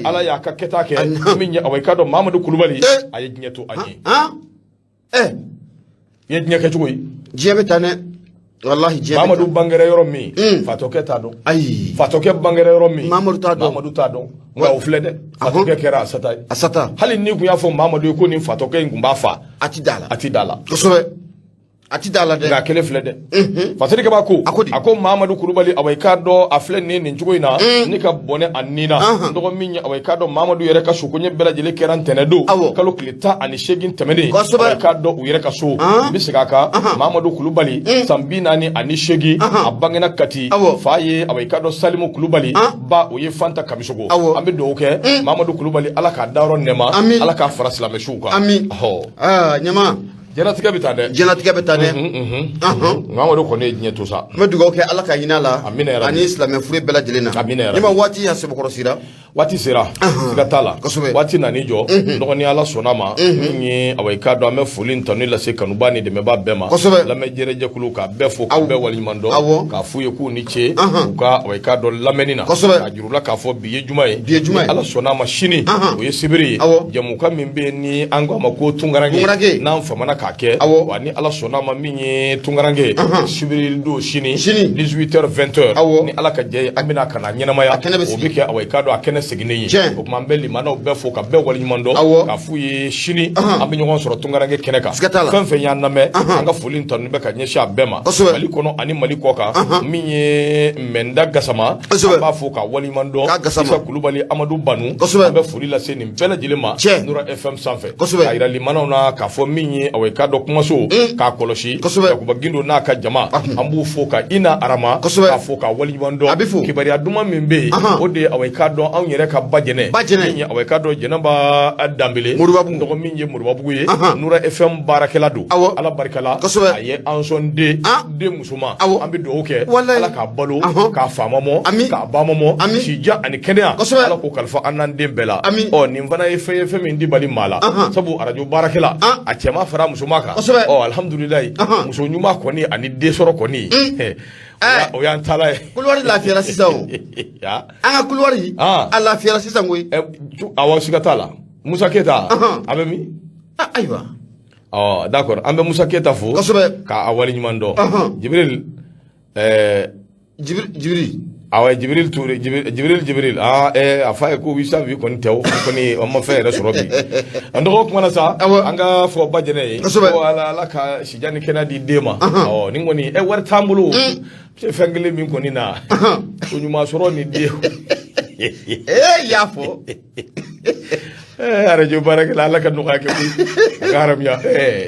Ala y'a ka kɛta kɛ. Min ye, awa i k'a dɔn, Mamadu Kulubali, a ye diɲɛ to an ye. I ye diɲɛ kɛ cogo ye. Diɲɛ bɛ taa dɛ, walahi, diɲɛ. Mamadu bangera yɔrɔ min, fatɔkɛ t'a dɔn. Ayi. Fatɔkɛ bangera yɔrɔ min, Mamadu t'a dɔn. Mamadu t'a dɔn. Nka o filɛ dɛ, fatɔkɛ kɛra a sata ye. A sata. Hali n'i kun y'a fɔ Mamadu ye ko nin fatɔkɛ in kun b'a fa, a ti da la. A ti da la. Kosɛbɛ, a ti da la dɛ. Nka kelen filɛ dɛ, Fasirikɛba ko. A ko di? A ko Mamadu Kulubali, awa i k'a dɔn, a filɛ nin nin cogo in na ni ka bɔnɛ a nin na. N dɔgɔ, min ye, awa i k'a dɔn, Mamadu yɛrɛ ka sukoɲɛ bɛɛ lajɛlen kɛra ntɛnɛn don, kalo tile 18 tɛmɛnen, awa i k'a dɔn, u yɛrɛ ka so. N bɛ segin a kan, Mamadu Kulubali, san 48, a bangena Kati. Fa ye, awa i k'a dɔn, Salimu Kulubali, ba o ye Fanta Kamisogo. An bɛ dugawu kɛ Mamadu Kulubali, Ala k'a dayɔrɔ nɛma, Ala k'a fara silamɛsuw kan. Ami. Ɲama. Diɲɛlatigɛ bɛ taa dɛ. Diɲɛlatigɛ bɛ taa dɛ. Mamadu kɔni ye diɲɛ to sa. N bɛ dugawu kɛ Ala ka hinɛ a la. Amina yarabi. Ani silamɛ fure bɛɛ lajɛlen na. Amina yarabi. Ne ma waati y'a sɛbɛkɔrɔ sira. Waati sera, siga t'a la. Waati nan'i jɔ, dɔgɔnin, Ala sɔnna ma, min ye, awa i k'a dɔn, an bɛ foli ni tanu lase kanuba ni dɛmɛba bɛɛ ma. Lamɛnjɛrɛjɛkulu, k'a bɛɛ fo, k'a bɛɛ waleɲuman dɔn, k'a f'u ye k'u ni ce u ka, awa i k'a dɔn, lamɛnni na. K'a jir'u la k'a fɔ bi ye juma ye. Bi ye juma ye. Ala sɔnna ma, sini o ye sibiri ye. Jɛmukan min bɛ yen ni an ko a ma ko tunkaranke, n'an famana k'a kɛ, wa ni Ala sɔnna ma, min ye tunkaranke sibiri don sini, 18h 20h, ni Ala ka jɛ ye, an bɛna ka na ɲɛnamaya. O bɛ kɛ, awa i k'a dɔn, a kɛnɛ sigilen ye. O tuma an bɛ limanaw bɛɛ fo ka bɛɛ waleɲuman dɔn, k'a f'u ye sini an bɛ ɲɔgɔn sɔrɔ tunkaranke kɛnɛ kan. Fɛn fɛn y'an lamɛn, an ka foli ni tanu bɛ ka ɲɛsin a bɛɛ ma, Mali kɔnɔ ani Mali kɔ kan. Min ye Mɛnda Gasama, an b'a fo k'a waleɲuman dɔn. Isa Kulubali, Amadu Banu, an bɛ foli lase nin bɛɛ lajɛlen ma Nura FM sanfɛ. K'a yira limanaw na k'a fɔ min ye, awa i k'a dɔn, kumaso k'a kɔlɔsi, Yakuba Gindo n'a ka jama, an b'u fo ka Ina Arama k'a fo k'a waleɲuman dɔn. A bɛ fo. Kibaruya duman min bɛ yen, o de ye, awa i k'a dɔn, anw yɛrɛ ka ba jɛnɛ, min ye, awa i k'a dɔn, Jɛnɛba Danbele, dɔgɔ min ye Moribabugu ye, Nura FM baarakɛla don. Ala barika la, a ye an sɔn den den musoman. An bɛ dugawu kɛ, Ala k'a balo, k'a fa mɔ, k'a ba mɔ, sijan ani kɛnɛya, Ala k'o kalifa an n'an den bɛɛ la. Ɔ, nin fana ye fɛn ye, fɛn min di bali maa la, sabu arajo baarakɛla, a cɛman fara muso musoma kan. Kosɛbɛ. Ɔ, alihamudulilayi, muso ɲuman kɔni ani den sɔrɔ kɔni, o y'an taala ye. Couloir lafiyara sisan o. Ya. An ka couloir, a lafiyara sisan koyi. Awɔ, siga t'a la. Musa Keyita, a bɛ min? Ah, ayiwa. Ɔ, d'accord, an bɛ Musa Keyita fo k'a waleɲuman dɔn. Jibril, Jibril, Jibril. Awɔ, Jibril Toure, Jibril, Jibril, ah, a fa ye ko wisa bi kɔni tɛ, o kɔni an ma fɛn yɛrɛ sɔrɔ bi. An dɔgɔ kumana sa, an ka fɔ ba jɛnɛ ye ko Ala, Ala ka sijan ni kɛnɛya di den ma. Ɔ, nin kɔni, wari t'an bolo, fɛn kelen min kɔni na, ko ɲuman sɔrɔ ni den. Ee, y'a fɔ. Arajo baarakɛla, Ala ka nɔgɔya kɛ koyi, a ka haramuya.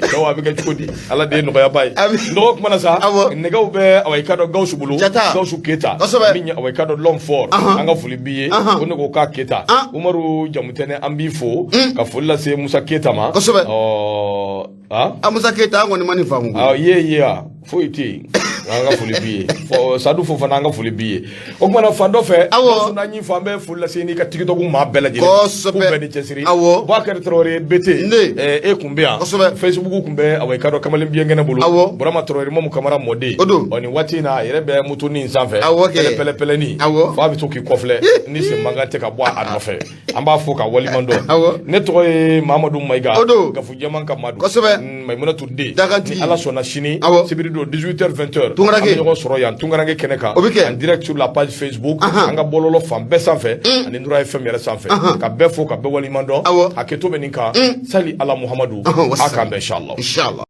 Cɛw, a bɛ kɛ cogo di? Ala de ye nɔgɔyaba ye. Nɔgɔ kumana sa, nɛgɛw bɛ, awa, i ka dɔn Gawusu bolo. Gawusu Keyita min ye, awa, i ka dɔn l'homme fort, an ka foli b'i ye. Ko ne ko k'a Keyita Umaru Jamutɛnɛ, an b'i fo ka foli lase Musa Keyita ma. Ɔ. A Musa Keyita, an kɔni ma nin faamu. Ye ye, a foyi tɛ yen, an ka foli b'i ye. Sadu Fofana, an ka foli b'i ye. O kumana, fan dɔ fɛ, n'a ɲi fɔ, an bɛ foli lase n'i ka TikTok maa bɛɛ lajɛlen, k'u bɛɛ ni cɛsiri. Bakari Tarawele BT, e kun bɛ yan. Facebook kun bɛ, awa, i ka dɔn kamalen biɲɛ kɛnɛ bolo. Burama Tarawele, Mamu Kamara mɔden. Ɔ, nin waati in na, a yɛrɛ bɛ motonin in sanfɛ, pɛlɛ pɛlɛ pɛlɛni, f'a bɛ to k'i kɔfilɛ ni sen mankan tɛ ka bɔ a nɔfɛ. An b'a fo ka waleɲuman dɔn. Ne tɔgɔ ye Mamadu Mayiga, Gafu Jɛman ka Madu. Mayimunatu den. Ni Ala sɔnna, sini sibiri don, 18h 20h, an bɛ ɲɔgɔn sɔrɔ yan Tunkaranke kɛnɛ kan, en direct sur la page Facebook, an ka bɔlɔlɔ fan bɛɛ sanfɛ ani Nura FM yɛrɛ sanfɛ. Ka bɛɛ fo ka bɛɛ waleɲuman dɔn. Hakɛto bɛ nin kan. Sali ala Muhamadu, a k'an bɛn, inshallah.